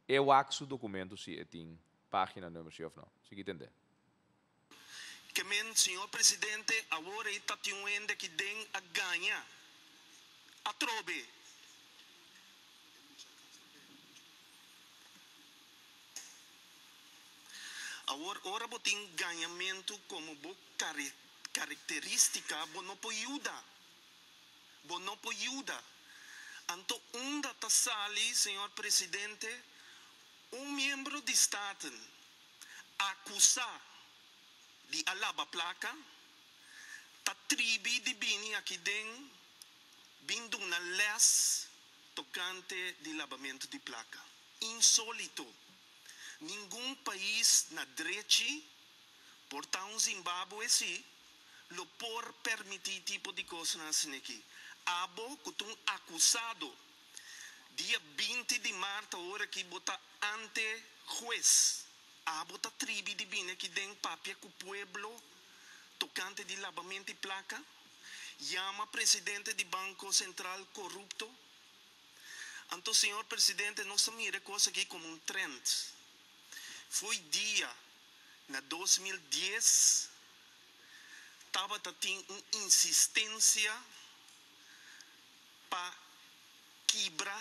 [SPEAKER 3] e wak su dokumento si e tin página nummer si òf no. Sigui tendé.
[SPEAKER 5] Ke men, señor presidente, awor ei ta tin un hende aki den a gaña atrobe. Awor ora bo tin gañamentu komo bo karakterístika, bo no por yuda. Bo no por yuda. Anto unda ta sali, señor presidente, un miembro di Staten akusá di a laba plaka, ta tribi di bini aki den bin duna lès tokante di labamentu di plaka. Insólito! Ningun pais na drechi, por ta un Zimbabwe sí, lo por permití tipo di kosnan asin'aki. Abo ku ta un akusado, dia 20 di mart awor aki bo ta ante hues. Abo ta tribi di bini aki den papia ku pueblo tokante di labamento di plaka? Yama presidente di Banko Sentral korupto? Anto señor presidente nos ta mira e kos aki komo un trend. Fo'i dia na 2010 tabata tin un insistensia pa kibra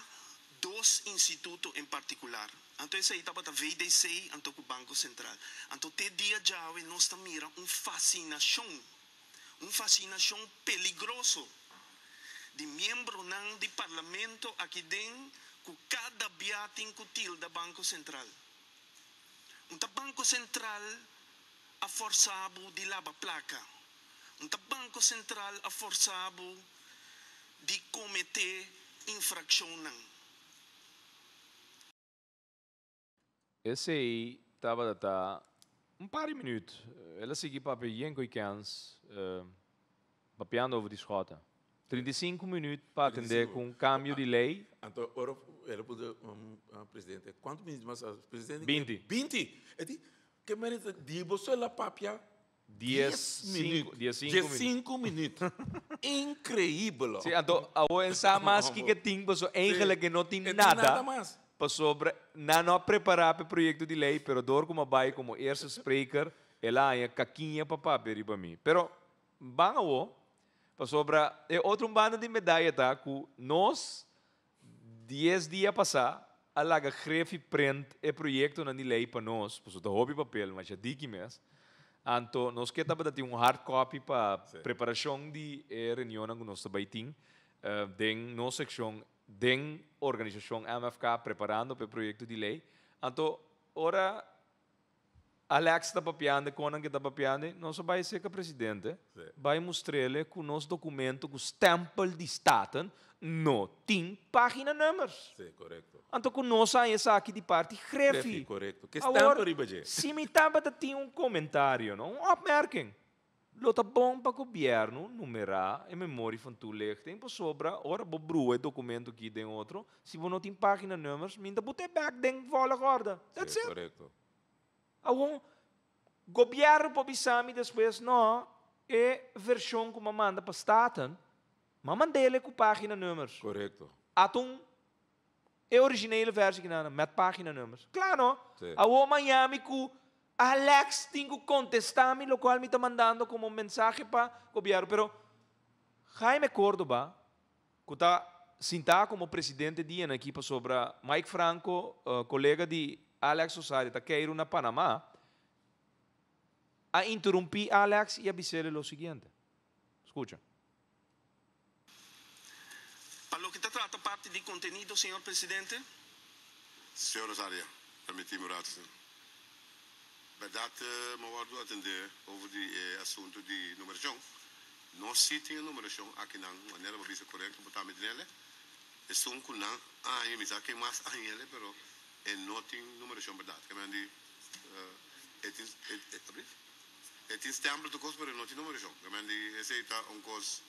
[SPEAKER 5] dos instituto en partikular. Anto esei tabata VDC anto ku Banko Sentral. Anto te dia djawe nos ta mira un fasinashon, un fasinashon peligroso di miembronan di parlamento aki den ku kada bia tin ku tilda Banko Sentral. Un ta Banko Sentral a forsa bo di laba plaka. Un ta Banko Sentral a forsa bo di kometé infrakshonnan.
[SPEAKER 3] Esei tabata ta un par di minuut. El a sigui papia yen ku e kèns, papiando over di Schotten. 35 minuut pa atendé ku un kambio di lei.
[SPEAKER 4] Anto ora el a puntra presidente, kuantu minuut mas? Presidente,
[SPEAKER 3] 20.
[SPEAKER 4] 20! E di, ke manera di boso el a papia
[SPEAKER 3] 10
[SPEAKER 4] minuut.
[SPEAKER 3] 15
[SPEAKER 4] minuut. Increíbel.
[SPEAKER 3] Sí, anto awor en sa mas kiko tin, pasobra eigenlijk e no tin nada.
[SPEAKER 4] Nada mas.
[SPEAKER 3] Pasobra nan no a prepará pa e proyekto di lei, pero dor ku mi a bai komo eerste spreker, el a haña kakiña pa papia riba mi. Pero ban awor, pasobra e otro un banda di medaya ta ku nos 10 dia pasá a laga Griffie print e proyektonan di lei pa nos, pasobra ta hopi papel, masha diki mes. Anto nos ke tabata tin un hard copy pa preparashon di e reunionnan ku nos ta bai tin den nos sekshon den organisashon MFK preparando pa e proyekto di lei. Anto ora Alex ta papiando, konan ke ta papiando, nos a bai serka presidente, bai mustr'ele ku nos dokumento ku stempel di Staten no tin pagina nummers.
[SPEAKER 4] Sí, korekto.
[SPEAKER 3] Anto ku nos a haña esaki di parti Griffie.
[SPEAKER 4] Griffie, korekto. Ke stempel riba dje?
[SPEAKER 3] Si mi tabata tin un komentario, no, un opmerking, lo ta bon pa gobièrnu numerá e memorie van toelichting pasobra ora bo brua e dokumento aki den otro, si bo no tin pagina nummers, mi ta bot'é bèk den volgorde. That's
[SPEAKER 4] Sí,
[SPEAKER 3] it.
[SPEAKER 4] korekto.
[SPEAKER 3] Awor, gobièrnu por bisa mi despues, no, e vershon ku mi a manda pa Staten, mi a mand'é ku pagina nummers.
[SPEAKER 4] Korekto.
[SPEAKER 3] Aton e originele versie kinan met pagina nummers. Kla no?
[SPEAKER 4] Sí.
[SPEAKER 3] Awor maña mi ku Alex tin ku kontestá mi lokual mi ta mandando komo mensahe pa gobièrnu. Pero Jaime Cordoba, ku ta sintá komo presidente di aki pasobra Mike Franco, kolega di Alex Rosaria, ta keiru na Panamá, a interumpí Alex i a bis'é lo siguiente. Skucha.
[SPEAKER 5] trata parti di kontenido, señor presidente.
[SPEAKER 6] Señor Rosaria, permití mi un ratu, señor. Bèrdat mi a wòrdu atendé over di e asuntu di numerashon. Nos sí tin e numerashon akinan, manera bo bisa korekto, bo tambe tin'el. Esun ku nan aña, mi sa ken mas añ'el, pero e no tin numerashon bèrdat. Ke men di e tin e tin stèmpel tur kos, pero e no tin numerashon. Ke men di esei ta un kos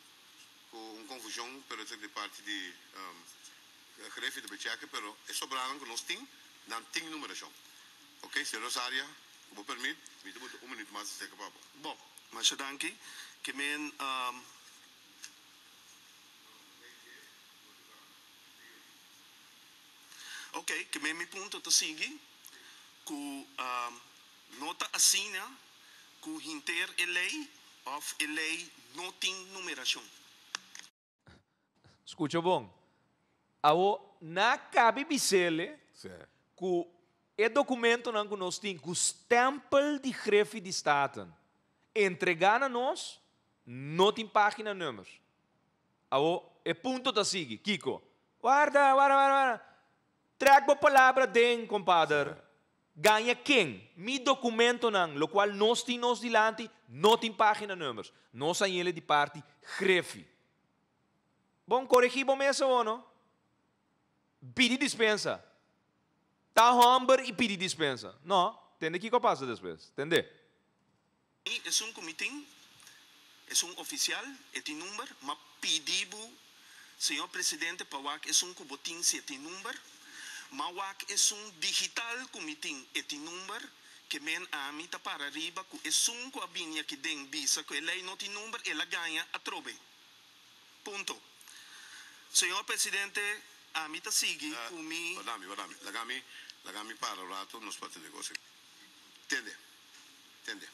[SPEAKER 6] ku un konfushon, pero esei di parti di Griffie ta bay cheke, pero e sobranan ku nos tin, nan tin numerashon. Ok, señor Rosaria, ku bo permit, mi ta buta un minuut mas aserka pa bo.
[SPEAKER 5] Bon, masha danki. Ke men. Ok, ke men mi punto ta sigui ku no ta asina ku hinter e lei òf e lei no tin numerashon.
[SPEAKER 1] Skucha bon. Awo na kabi bisele ku e dokumentonan ku nos tin ku stèmpel di Griffie di Staten entregá na nos no tin página nummers. Awo e punto ta sigui. Kiko? Warda, warda, warda, warda. Trèk bo palabra den, kompader. Gaña ken? Mi dokumentonan, lokual nos tin nos dilanti, no tin página nummers. Nos a yele di parti Griffie. Bon, koregí bo mes awor, no? Pidi dispensa. Ta hòmber i pidi dispensa. No, tende kiko a pasa despues. Tende.
[SPEAKER 5] Mi, esun ku mi tin, esun ofisial, e tin number, m'a pidi bo, señor presidente, pa wak esun ku bo tin si e tin number. M'a wak esun digital ku mi tin, e tin number. Ke men ami ta para riba ku esun ku a bini aki den bisa ku e lei no tin number, el a gaña atrobe. Punto. Señor Presidente, ami ta sigui cu mi.
[SPEAKER 6] Wardami, wardami. Laga mi, laga mi para un rato, nos por tende cos aki. Tende, tende.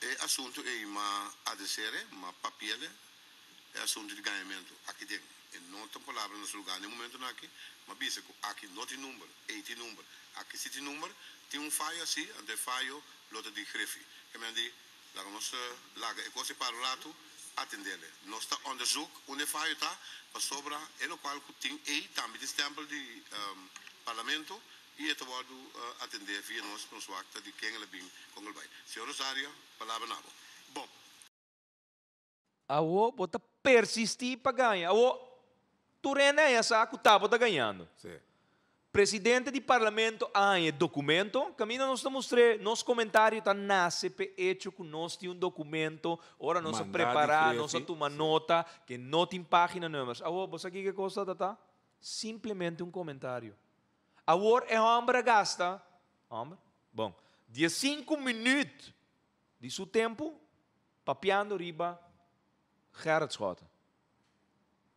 [SPEAKER 6] E asunto ey m'a adresere, m'a papiele, e asunto di gañamento aki den. E no ta un palabra na su lugar n'e momentonan aki. M'a bisa cu aki no tin number, ey tin number. Aki si tin number, tin un fayo asi, anto e fayo lo ta di Griffie. Ke men di. Laga nos laga e kos ei para un ratu, atendele. Nos ta onderzoek unda e fayo ta, pasobra e lokual ku tin ei tambe tin stèmpel di parlamento i e ta wòrdu atendé via nos, nos wak ta di ken el a bin, kon el bai. Señor Rosario, palabra na bo.
[SPEAKER 5] Bon.
[SPEAKER 1] Awo bo ta persistí pa gaña. Awo tur hende haña sa ku ta bo ta gañando. Presidente di Parlamento a haña e documento, caminda nos ta mustr'é, nos comentario ta nace p'e hecho cu nos tin un documento, ora nos a
[SPEAKER 4] Mandá di
[SPEAKER 1] prepara, nos a
[SPEAKER 4] Griffie,
[SPEAKER 1] tuma
[SPEAKER 4] sí.
[SPEAKER 1] nota, ke no tin pagina nummers. Awor, bo sa kiko e cos ta ta? Simplemente un comentario. Awor e homber a gasta, homber? Bon, diesinku minuut di su tempo papiando riba Gerrit Schotten.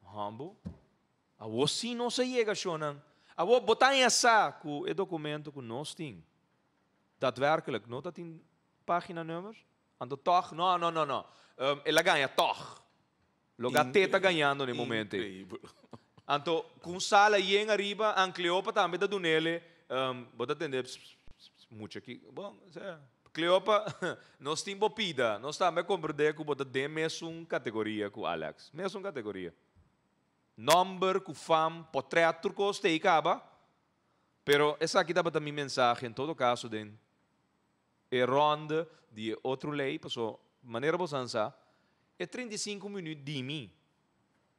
[SPEAKER 1] Hombo, Awor si nos a yega shonnan. Awor bo ta haña sa ku e dokumento ku nos tin daadwerkelijk no ta tin pagina nummers? Anto tòg, no, no, no, no. El a gaña tòg. Loke te ta gañando na e momento ei. Anto ku un sala yen ariba, An Cleopa tambe ta dunele, bo ta tende mucha ki, bon, sea, Cleopa, nos tin bo pida, nos tambe a komprendé ku bo ta den mesun kategoria ku Alex. Mesun kategoria. Nomber ku fam, potret, tur kos ta ei kaba. Pero esaki tabata mi mensahe en todo kaso den e ronde di e otro lei, paso manera bo san sa, e 35 minuut di mi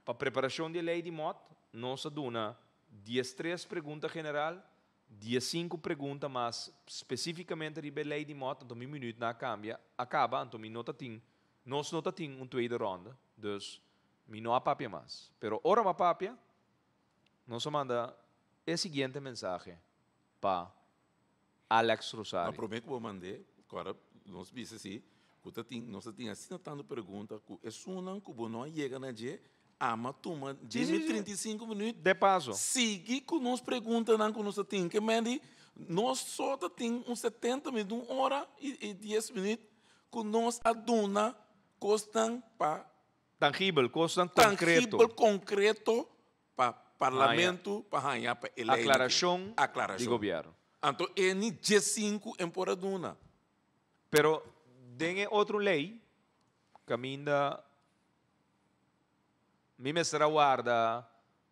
[SPEAKER 1] pa preparashon di e lei di mòt, nos a duna diestres pregunta general, diesinku pregunta mas spesífikamente riba e lei di mòt, anto mi minuutnan a kambia, a kaba, anto mi no ta tin, nos no ta tin un tweede ronde, dus Mi no a papia mas. Pero ora m'a papia, nos a manda e siguiente mensahe pa Alex
[SPEAKER 4] Ma
[SPEAKER 1] Rosario.
[SPEAKER 4] promé ku bo mand'é, ku ora nos bisa si, ku ta tin, nos ta tin asina tantu pregunta ku esunnan ku bo no a yega na dje, ama tuma
[SPEAKER 1] Sí,
[SPEAKER 4] dje
[SPEAKER 1] sí,
[SPEAKER 4] mi
[SPEAKER 1] sí.
[SPEAKER 4] 35 minüt,
[SPEAKER 1] De paso.
[SPEAKER 4] sigui ku nos preguntanan ku nos ta tin. Ke men di, nos so ta tin un 70 minüt, un ora i dies minüt ku nos a duna kosnan pa
[SPEAKER 1] Tangibel, kosnan konkreto.
[SPEAKER 4] Tangibel, konkreto pa parlamento pa haña pa e lei.
[SPEAKER 1] Aklarashon
[SPEAKER 4] Aklarashon
[SPEAKER 1] di gobièrnu.
[SPEAKER 4] Anto e ni diesinku en por a duna.
[SPEAKER 1] Pero den e otro lei kaminda
[SPEAKER 3] Mi mester a warda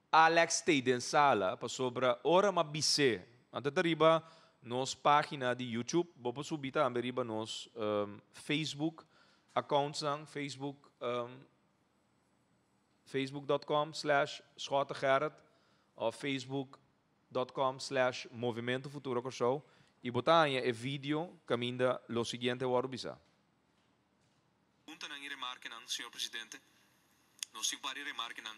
[SPEAKER 3] Alex t'ei den sala pasobra ora m'a bis'é. Anto ta riba nos página di YouTube, bo por subi tambe riba nos Facebook accountsnan, Facebook facebook dot com slash schottegerrit of facebook dot com slash Movimento Futuro Kòrsou i bo ta haña e video kaminda lo siguiente wòrdu bisá.
[SPEAKER 5] Puntanan i remarkenan, Señor Presidente. Nos tin un par di remarkenan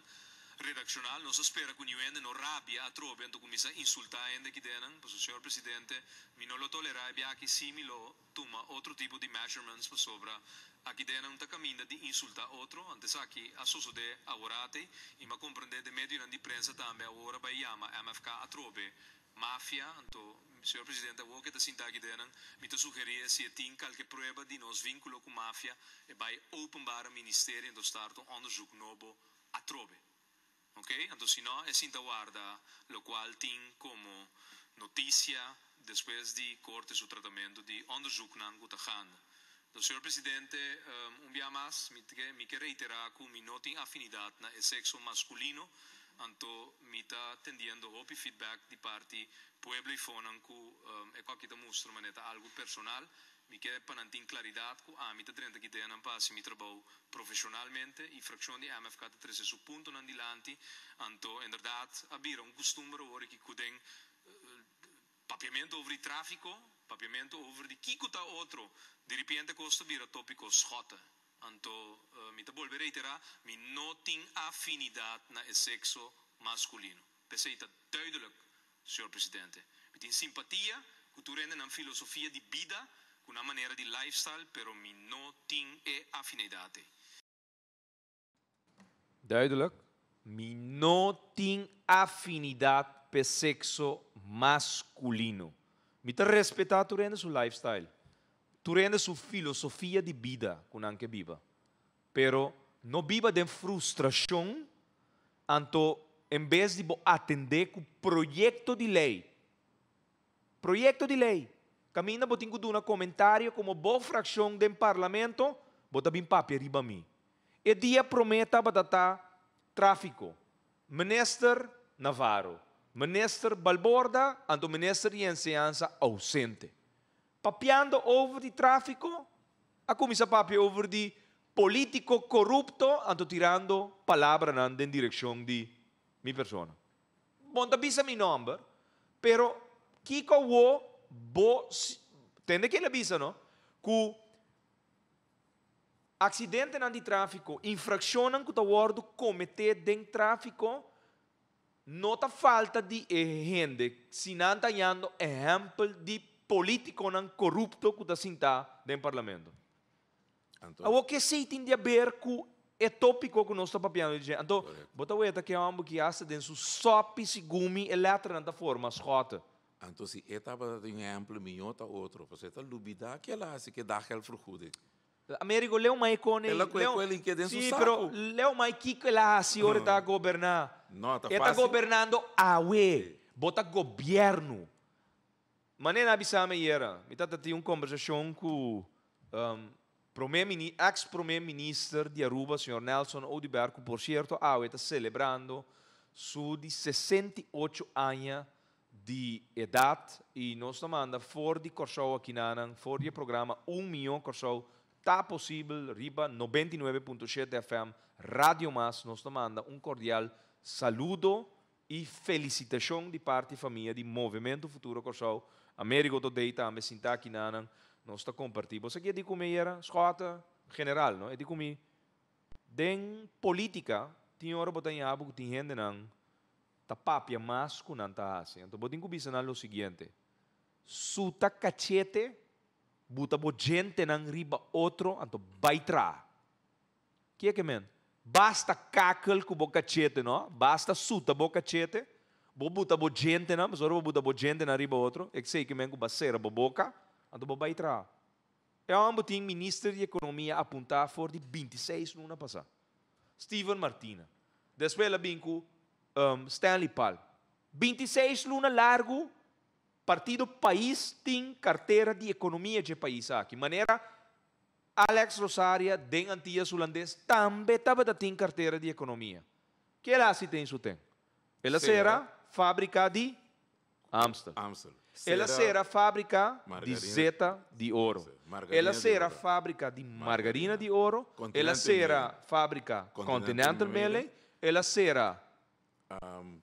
[SPEAKER 5] redakshonal. Nos ta spera ku niun hende no rabia atrobe anto kuminsá insultá hende aki dennan. Pasobra, Señor Presidente, mi no lo tolerá e biaha aki sí mi lo tuma otro tipo di measurements pasobra aki dennan ta kaminda di insultá otro. Anto esaki a sosodé aworate i mi a komprendé den medionan di prensa tambe awor a bai yama MFK atrobe Mafia, anto, señor presidente, awor ke ta sinta aki denan, mi ta sugerie si e tin kalke prueba di nos vinculo ku mafia, e bai openbare ministerie anto start un onderzoek nobo atrobe. Ok? Anto si no, e sinta warda lokual tin komo notisia despues di korte su tratamentu di onderzoeknan ku ta ganda. Anto, señor presidente, un bia mas mi mi ke reitera ku mi no tin afinidat na e sekso maskulino, Anto mi ta tendiendo hopi feedback di parti pueblo y fonan cu e coki ta mustra manera ta algo personal. Mi ke pa nan tin claridad cu ami ta drenta ki deanan pa haci mi trabou profesionalmente y fraccion di MFK ta trece su puntonan dilanti. Anto inderdaad a bira un custumber awor aki cu den papiamento over di trafico, papiamento over di kico ta otro, diripiente cos ta bira topico schotte. Anto mi ta bolbe reiterá, mi no tin afinidat na e sekso maskulino. P'esei ta duidelijk, señor presidente. Mi tin simpatia ku tur hende nan filosofia di bida, ku nan manera di lifestyle, pero mi no tin e afineidat ei.
[SPEAKER 3] Duidelijk, mi no tin afinidat p'e sekso maskulino. Mi ta respetá tur hende su lifestyle, tur hende su filosofia di bida ku nan ke biba. Pero no biba den frustrashon, anto en bes di bo atendé ku proyekto di lei, proyekto di lei, kaminda bo tin ku duna komentario komo bo frakshon den parlamento, bo ta bin papia riba mi. E dia promé tabata ta tráfiko, Minister Navarro, Minister Balborda anto Minister di Enseñansa ousente. Papiando over di tráfiko, a kuminsá papia over di polítiko korupto anto tirando palabranan den direkshon di mi persona. Bo no ta bisa mi nòmber, pero kiko awó bo tende ke el a bisa no, ku Aksidentenan di tráfiko, infrakshonnan ku ta wòrdu kometé den tráfiko no ta falta di e hende si nan ta hañando ehèmpel di polítikonan korupto ku ta sintá den parlamento. Awor ke esei tin di aber ku e tópiko ku nos ta papiando di dje? Anto bo ta weta ke hòmber ki asta den su sòpi segun mi e lèternan ta forma skòte.
[SPEAKER 4] Anto si e tabata tin un ehempel mihó ta otro, pasobra e ta lubidá ke el a hasi ke daggeldvergoeding.
[SPEAKER 3] Amerigo, leu mai con
[SPEAKER 4] El a koe ku el i ke den su
[SPEAKER 3] Sí,
[SPEAKER 4] saku.
[SPEAKER 3] pero leu mai kiko el a hasi ora e ta goberná.
[SPEAKER 4] No, ta
[SPEAKER 3] E ta
[SPEAKER 4] fácil.
[SPEAKER 3] gobernando awe. Bo ta gobièrnu. Manera a bisa mi ayera, mi tabata tin un kombersashon ku prome mini, ex prome minister di Aruba, señor Nelson Oduber, ku por sierto awe ta selebrando su di 68 aña di edat i nos ta manda for di Kòrsou akinanan for di e programa Un Mion Kòrsou Ta Posibel riba 99.7 FM Radio Mas nos ta manda un kordial saludo i felisitashon di parti famia di Movementu Futuro Kòrsou Amerigo Todey tambe sinta akinanan nos ta komparti bo sa ki e di ku mi ayera Schotte general no e di ku mi den politika tin ora bo ta ña bo ku tin hendenan ta papia mas ku nan ta hasi. Anto bo tin ku bisa nan lo siguiente, Suta kachete, buta bo djentenan riba otro, anto bai traha. Ke ke men? Basta kakel ku bo kachete, no? Basta suta bo kachete, bo buta bo djentenan, pasobra ora bo buta bo djentenan riba otro, esei ke men ku bo a sera bo boka, anto bo bai traha. E hòmber tin minister di ekonomia apuntá for di 26 luna pasá. Steven Martina. Despues el a bin ku Stanley Palm. 26 luna largu partido pais tin kartera di ekonomia dje pais aki. Manera Alex Rosaria den Antillas Hulandes tambe tabata tin kartera di ekonomia.
[SPEAKER 1] Ki el a hasi den su ten? El a sera fábrika di Amstel.
[SPEAKER 4] Amstel.
[SPEAKER 1] El a sera fábrika di
[SPEAKER 4] Margarina.
[SPEAKER 1] zeta di oro.
[SPEAKER 4] Margarina
[SPEAKER 1] El a
[SPEAKER 4] di
[SPEAKER 1] sera
[SPEAKER 4] oro.
[SPEAKER 1] fábrika di margarina di oro. El a
[SPEAKER 4] Continental
[SPEAKER 1] sera
[SPEAKER 4] Milling.
[SPEAKER 1] fábrika
[SPEAKER 4] Continental
[SPEAKER 1] Continental Milling. El a sera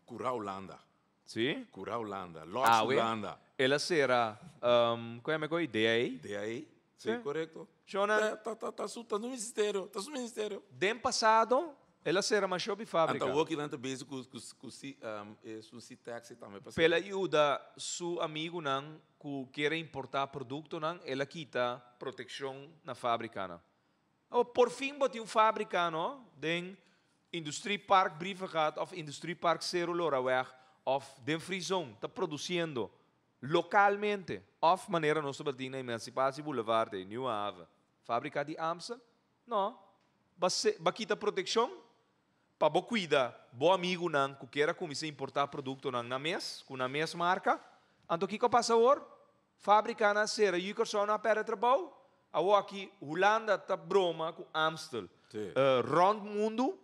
[SPEAKER 4] Cura Holanda.
[SPEAKER 1] Sí?
[SPEAKER 4] Cura Holanda. Lodge
[SPEAKER 1] Awe.
[SPEAKER 4] Holanda.
[SPEAKER 1] El a sera, kon yama e DAE?
[SPEAKER 4] DAE. Sí, korekto.
[SPEAKER 1] Shona.
[SPEAKER 4] Ta, ta, ta, su, ta su ministerio, ta su ministerio.
[SPEAKER 1] Den pasado, el a sera masha hopi fábrika.
[SPEAKER 4] Anto awor nan ta bezig ku ku ku si e su si taxi tambe pa
[SPEAKER 1] P'el a yuda su amigunan ku kier a importá produktonan, el a kita protekshon na fábrikanan. Awor, por fin bo tin un fábrika, no, den Industriepark Brievengat òf Industriepark Seru Loraweg òf den Free Zone ta produsiendo lokalmente òf manera nos tabatin na Emancipatie Boulevard den Nieuwe Haven, fábrika di Amstel? No. Ba ba kita protekshon pa bo kuida bo amigunan ku kier a kuminsá importá produktonan nan mes ku nan mes marka. Anto kiko a pasa awor? Fábrikanan a sera, yu Kòrsou nan a pèrdè trabou. Awor aki Hulanda ta broma ku Amstel. Rònt mundu,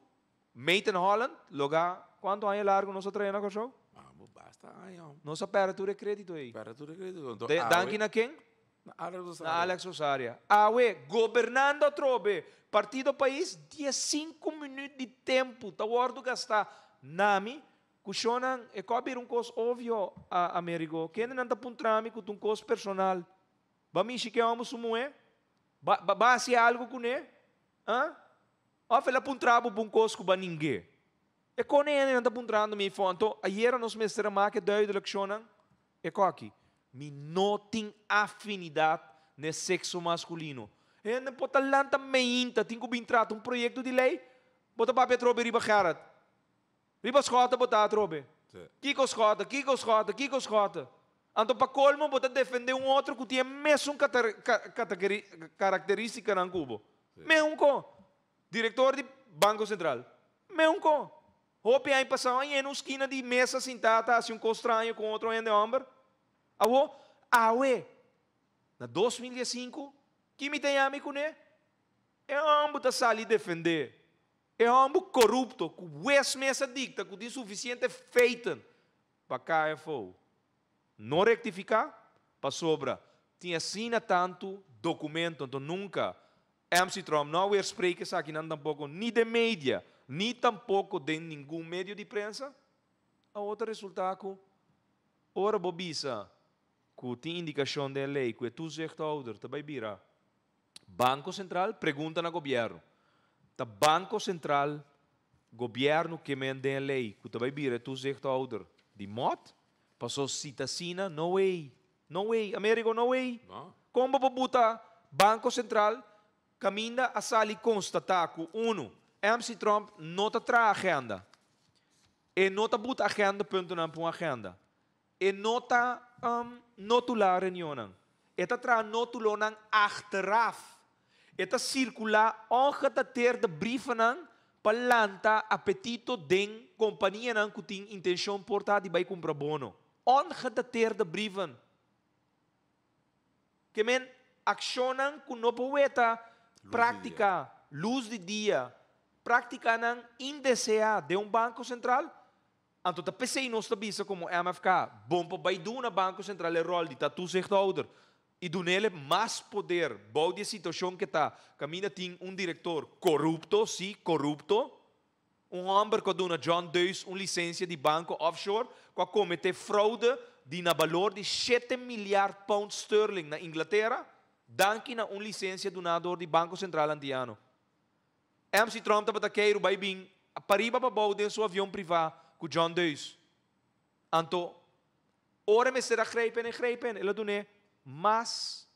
[SPEAKER 1] made in Holland, logá kuantu aña largu nos a traha na Kòrsou?
[SPEAKER 4] Amo, basta aña.
[SPEAKER 1] Nos a pèrdè tur e krédito ei.
[SPEAKER 4] Pèrdè tur e krédito. Anto
[SPEAKER 1] De,
[SPEAKER 4] awe
[SPEAKER 1] danki na ken?
[SPEAKER 4] Na Alex Rosaria.
[SPEAKER 1] Na Alex Rosaria. Awe, gobernando atrobe, Partido Pais, diesinku minüt di tempu ta wòrdu gastá na mi. Ku shonnan, e kò bira un kos ovio a Amerigo. Kendenan ta puntra mi ku ta un kos personal. Ba mishi ke hòmber su muhé? Ba, ba, ba hasi algu kuné? Ah? Òf el a puntra bo pa un kos ku ba ning'é? E kon e hendenan ta puntrando mi afó? Anto, ayera nos mester a make duidelijk, shonnan, e kò aki, mi no tin afinidat n'e sekso maskulino. Hende por ta lanta meinta, tin ku bin trata un proyekto di lei, bo ta papia atrobe riba Gerrit. Riba Schotten bo ta atrobe. Kiko Schotten, kiko Schotten, kiko Schotten. Anto pa kolmo bo ta defende un otro ku tin e mesun karakteristikanan ku bo. Meun ko. Direktor di Banko Sentral. Meun ko. Hopi aña pasao a yena un skina di mesa sintá ta hasi un kos straño ku un otro hende hòmber. Awo, awe, na 2015, ki mi ta yami kuné? E hòmber ta sali defendé E hòmber korupto ku wes mes a dikta ku tin sufisiente feiten pa KFO no rektifiká pasobra tin asina tantu dokumento anto nunka MC Tromp no a weerspreek esakinan tampoko ni den media ni tampoko den ningun medio di prensa. Awor ta resultá ku ora bo bisa ku tin indikashon den e lei ku e toezichthouder ta bai bira Banko Sentral pregunta na gobièrnu. Ta Banko Sentral, gobièrnu ke men den e lei ku ta bai bira e toezichthouder di mòt? Paso si ta asina, no way, no way, Amerigo, no way. Kon bo por buta Banko Sentral kaminda a sali konstatá ku unu, MC Tromp no ta traha agenda. E no ta buta agendapuntonan pa un agenda. E no ta notulá reunionnan. E ta traha notulonan achteraf. E ta sirkulá ongedateerde briefenan pa lanta apetito den kompanianan ku tin intenshon por ta di bai kumpra bono. Ongedateerde brieven. Ke men akshonnan ku no por weta práktika lus di dia, práktikanan indeseá den un banko sentral. Anto ta p'esei nos ta bisa komo MFK, bon pa bai duna Banko Sentral e ròl di ta toezichthouder i dun'el e mas poder bou di e situashon ke ta kaminda tin un direktor korupto, sí, korupto, un hòmber ku a duna John Deus un lisensia di banko offshore ku a kometé froude di na balor di shete miliard pound sterling na Inglatera danki na un lisensia duná dor di Banko Sentral Antiano. MC Trump tabata keiru bai bin pariba pabou den su avion privá ku John Deus. Anto, ora e mester a grijpen e grijpen, el a dun'é mas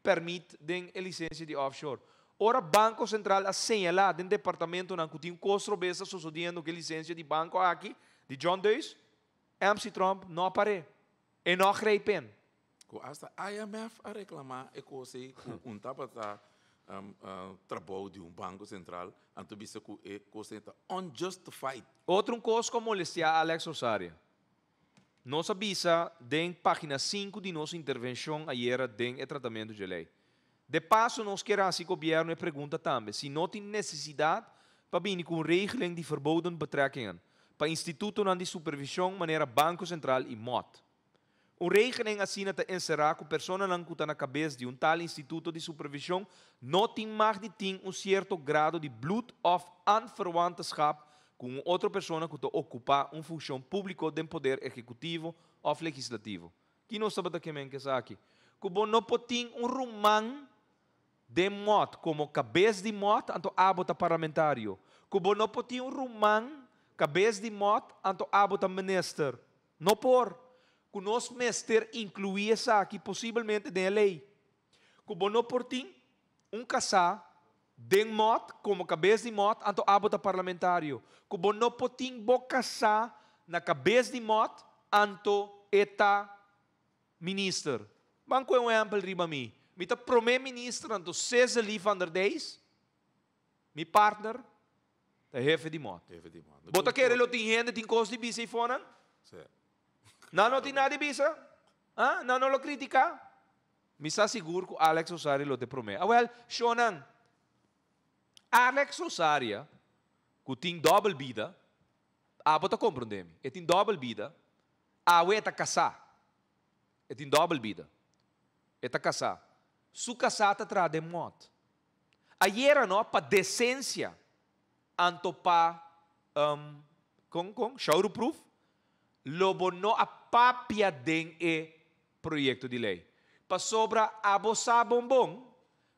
[SPEAKER 1] pèrmit den e lisensia di offshore. Ora Banko Sentral a señalá den departamentonan ku tin un kos robes ta sosodiendo ku e lisensia di banko aki di John Deus, MC Trump no a par'é. E no a grijpen.
[SPEAKER 4] Ku asta IMF a reklamá e kos ei ku un tabata trabou di un banko sentral, anto bisa ku e kos ei ta unjustified.
[SPEAKER 1] Otro un kos ku a molestiá Alex Rosaria. Nos a bisa den página sinku di nos intervenshon ayera den e tratamentu dje lei. De paso nos kier hasi gobièrnu e pregunta tambe si no tin nesesidat pa bini ku un regeling di verboden betrekkingen. pa institutonan di supervishon manera Banko Sentral i mot. Un regeling asina ta enserá ku personanan ku ta na kabes di un tal instituto di supervishon no tin mag di tin un sierto grado di bloed òf aanverwantenschap ku un otro persona ku ta okupá un funshon públiko den poder ehekutivo òf legislativo. Ki nos tabata ke men ku esaki? Ku bo no por tin un ruman den mot komo kabes di mot, anto abo ta parlamentario. Ku bo no por tin un ruman kabes di mot, anto abo ta minister. No por. Ku nos mester inkluí esaki posibelmente den e lei. Ku bo no por tin un kasá den mot komo kabes di mot, anto abo ta parlamentario. Ku bo no por tin bo kasá na kabes di mot, anto e ta minister. Ban kue un ehèmpel riba mi. Mi ta promé minister anto Cezely van der Dijs, mi partner, ta hefe di mot.
[SPEAKER 4] Hefe di mot.
[SPEAKER 1] Bo ta kere lo tin hende tin kos di bisa eifonan?
[SPEAKER 4] Sí.
[SPEAKER 1] Nan no tin nada di bisa? Ah, nan no lo kritiká? Mi sa sigur ku Alex Rosaria lo ta e promé. Awèl, shonnan, Alex Rosaria, ku tin dòbel bida, abo ta komprondé mi, e tin dòbel bida, Awe e ta kasá. E tin dòbel bida. E ta kasá. Su kasá ta traha den mòt. Ayera no, pa desensia, anto pa, kon, kon, shouderproof, lo bo no a papia den e proyekto di lei. Pasobra abo sa bon bon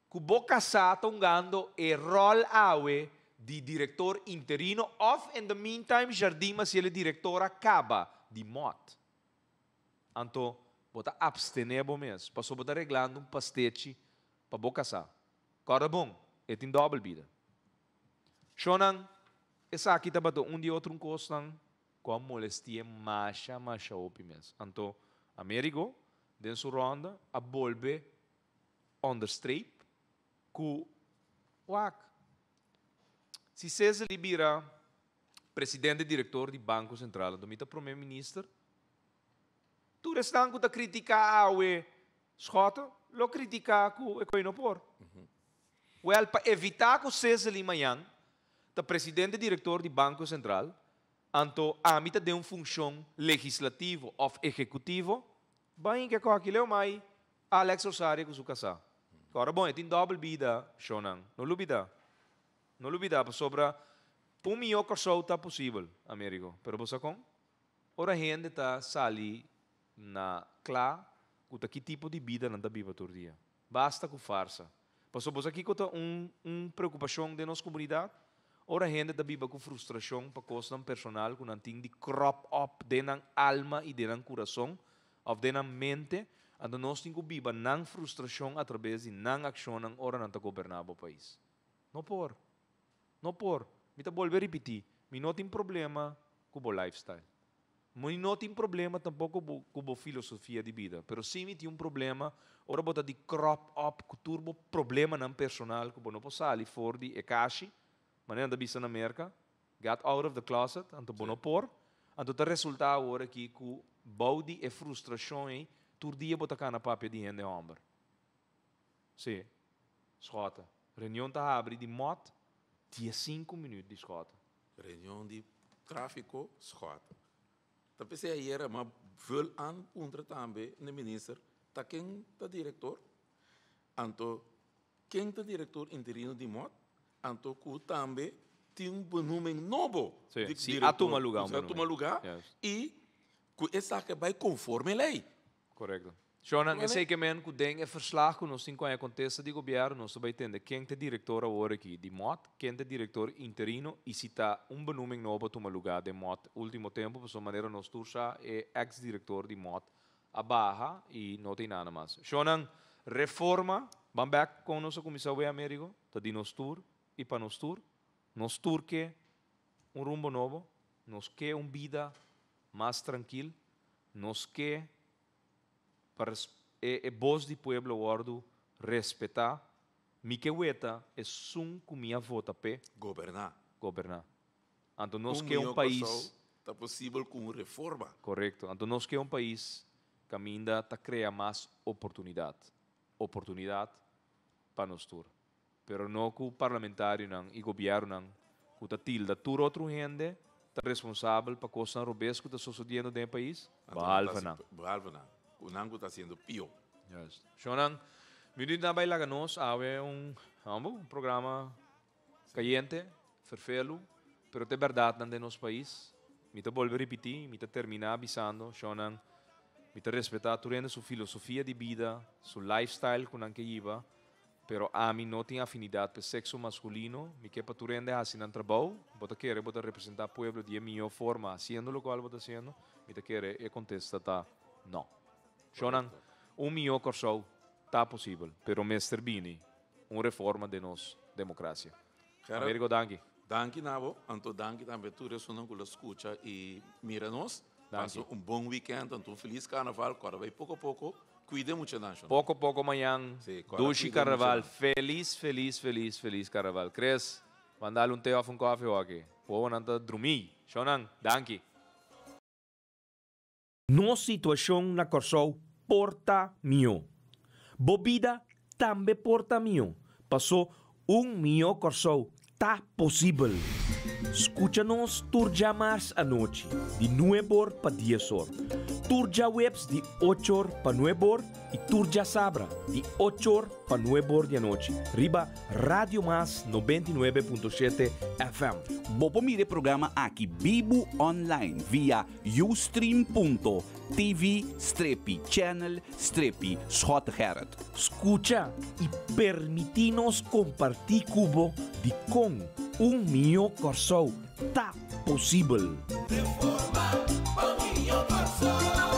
[SPEAKER 1] ku bo kasá ta hungando e ròl awe di direktor interino òf in the meantime Jardim Maciel e direktor a kaba di mòt. Anto bo ta abstené bo mes pasobra bo ta reglando un pastechi pa bo kasá. Kòrda bon, e tin dòbel bida. Shonnan, esaki tabata un di e otro kosnan ku a molesti'é masha masha hopi mes. Anto Amerigo den su rònda a bolbe onderstreep ku wak. Si Cezely bira presidente direktor di Banko Sentral anto mi ta prome minister, tur esnan ku ta kritiká awe Schotte lo kritiká ku e koe no por. Wèl, pa evitá ku Cezely mañan ta presidente direktor di Banko Sentral, anto ami ta den un funshon legislativo òf ehekutivo, bai ke kòki leu mai Alex Rosario ku su kasá. Ora bon, e tin dòbel bida, shownan. No lubidá. No lubidá, pasobra pa un mihó Kòrsou ta posibel, Amerigo. Pero bo sa kon? Ora hende ta sali na kla ku ta ki tipo di bida nan ta biba tur dia. Basta ku farsa. Pasobra bo sa kiko ta un un preokupashon den nos komunidat? Ora hende ta biba ku frustrashon pa kosnan personal ku nan tin di kròp òp den nan alma i den nan kurason, òf den nan mente, anto nos tin ku biba nan frustrashon atrabes di nan akshonnan ora nan ta goberná bo pais. No por. No por. Mi ta bolbe ripití, mi no tin problema ku bo lifestyle. Mi no tin problema tampoko bo ku bo filosofia di bida, pero sí mi tin un problema ora bo ta di crop up ku tur bo problemanan personal ku bo no por sali for di e kashi, manera nan ta bisa na Merka, Get out of the closet, anto bo no por. Anto ta resultá awor aki ku bou di e frustrashon ei, tur dia bo ta kana papia di hende hòmber. Sí, Schotte. Reunion ta habri di mòt diesinku minüt di Schotte.
[SPEAKER 4] Reunion di tráfiko, Schotte. Ta p'esei ayera m'a vul an puntra tambe n'e minister ta ken ta direktor. Anto Ken ta director interino di mot? Anto cu tambe tin un benoeming nobo
[SPEAKER 1] Sí,
[SPEAKER 4] di
[SPEAKER 1] si a tuma
[SPEAKER 4] director.
[SPEAKER 1] luga un
[SPEAKER 4] Si a tuma
[SPEAKER 1] benoeming.
[SPEAKER 4] luga
[SPEAKER 1] Juist.
[SPEAKER 4] y cu esaki a bay conforme ley.
[SPEAKER 1] Correcto. Shownan,
[SPEAKER 4] Wale.
[SPEAKER 1] esey ke men cu den e verslag cu nos tin cu haña contesta di gobierno, nos ta bay tende ken ta director awor aki di mot, ken ta director interino y si ta un benoeming nobo a tuma luga den mot ultimo tempo, pasobra manera nos tur sa e ex director di mot A baha y no tin nada mas. Shownan, reforma, ban bek con nos a cuminsa wea Amerigo, ta di nos tur y pa nos tur. Nos tur ke un rumbo nobo, nos ke un bida mas trankil, nos ke pa e e bos di pueblo wordo respeta. Mi ke weta esun cu mi a vota p'e.
[SPEAKER 4] Goberna.
[SPEAKER 1] Goberna. Anto nos
[SPEAKER 4] Un
[SPEAKER 1] ke un
[SPEAKER 4] mihó
[SPEAKER 1] pais.
[SPEAKER 4] Kòrsou ta posibel ku un reforma.
[SPEAKER 1] Korekto. Anto nos ke un pais kaminda ta krea mas oportunidat. Oportunidat pa nos tur. Pero no ku parlamentarionan i gobièrnunan ku ta tilda tur otro hende.
[SPEAKER 3] Ta responsabel pa kosnan robes ku ta sosodiendo den e pais, behalve nan.
[SPEAKER 4] Behalve nan. Ku nan ku ta hasiendo pio.
[SPEAKER 3] Juist. Shonnan, mi di nan bai laga nos awe un, hambo, un programa kayente, ferfelu, pero ta e bèrdatnan den nos pais. Mi ta bolbe ripití, mi ta terminá bisando, shonnan, mi ta respetá tur hende su filosofia di bida, su lifestyle ku nan ke hiba, Pero ami no tin afinidat p'e sexo masculino, mi ke pa tur hende haci nan trabou, bo ta kere bo ta representa pueblo di e miho forma haciendo locual bo ta haciendo? Mi ta kere e contesta ta no. Shownan, un miho Corsou ta posibel, pero mester bini un reforma den nos democracia.
[SPEAKER 4] Gerard,
[SPEAKER 3] Amerigo danki.
[SPEAKER 4] Danki na bo, anto danki tambe tur esunnan cu lo scucha y mira nos.
[SPEAKER 3] Danki.
[SPEAKER 4] Pasa un bon weekend, anto un feliz carnaval, corda bay poco poco. Cuida mucha nan shon.
[SPEAKER 3] Poco poco mañan
[SPEAKER 4] Sí, cora
[SPEAKER 3] dushi
[SPEAKER 4] cuida mucha
[SPEAKER 3] carnaval
[SPEAKER 4] nan.
[SPEAKER 3] felis felis felis felis carnaval Chris mandale un te of un koffie hoki wowonan ta drumi shonnan danki.
[SPEAKER 1] Nos situashon na Kòrsou por ta mihó. Bo bida tambe por ta mihó, pasó un mihó Kòrsou ta posibel. Skucha nos tur djamars anochi di nuebor pa diesor, tur djaweps di ochor pa nuebor i tur djasabra di ochor pa nuebor di anochi riba Radio Mas 99.7 FM.
[SPEAKER 2] Bo por mira e programa aki bibu online via ustream.tv strepi channel strepi Schottegerrit.
[SPEAKER 1] Skucha i permití nos kompartí ku bo dikon un mihó Kòrsou ta posibel.
[SPEAKER 7] Reforma pa un mihó Kòrsou.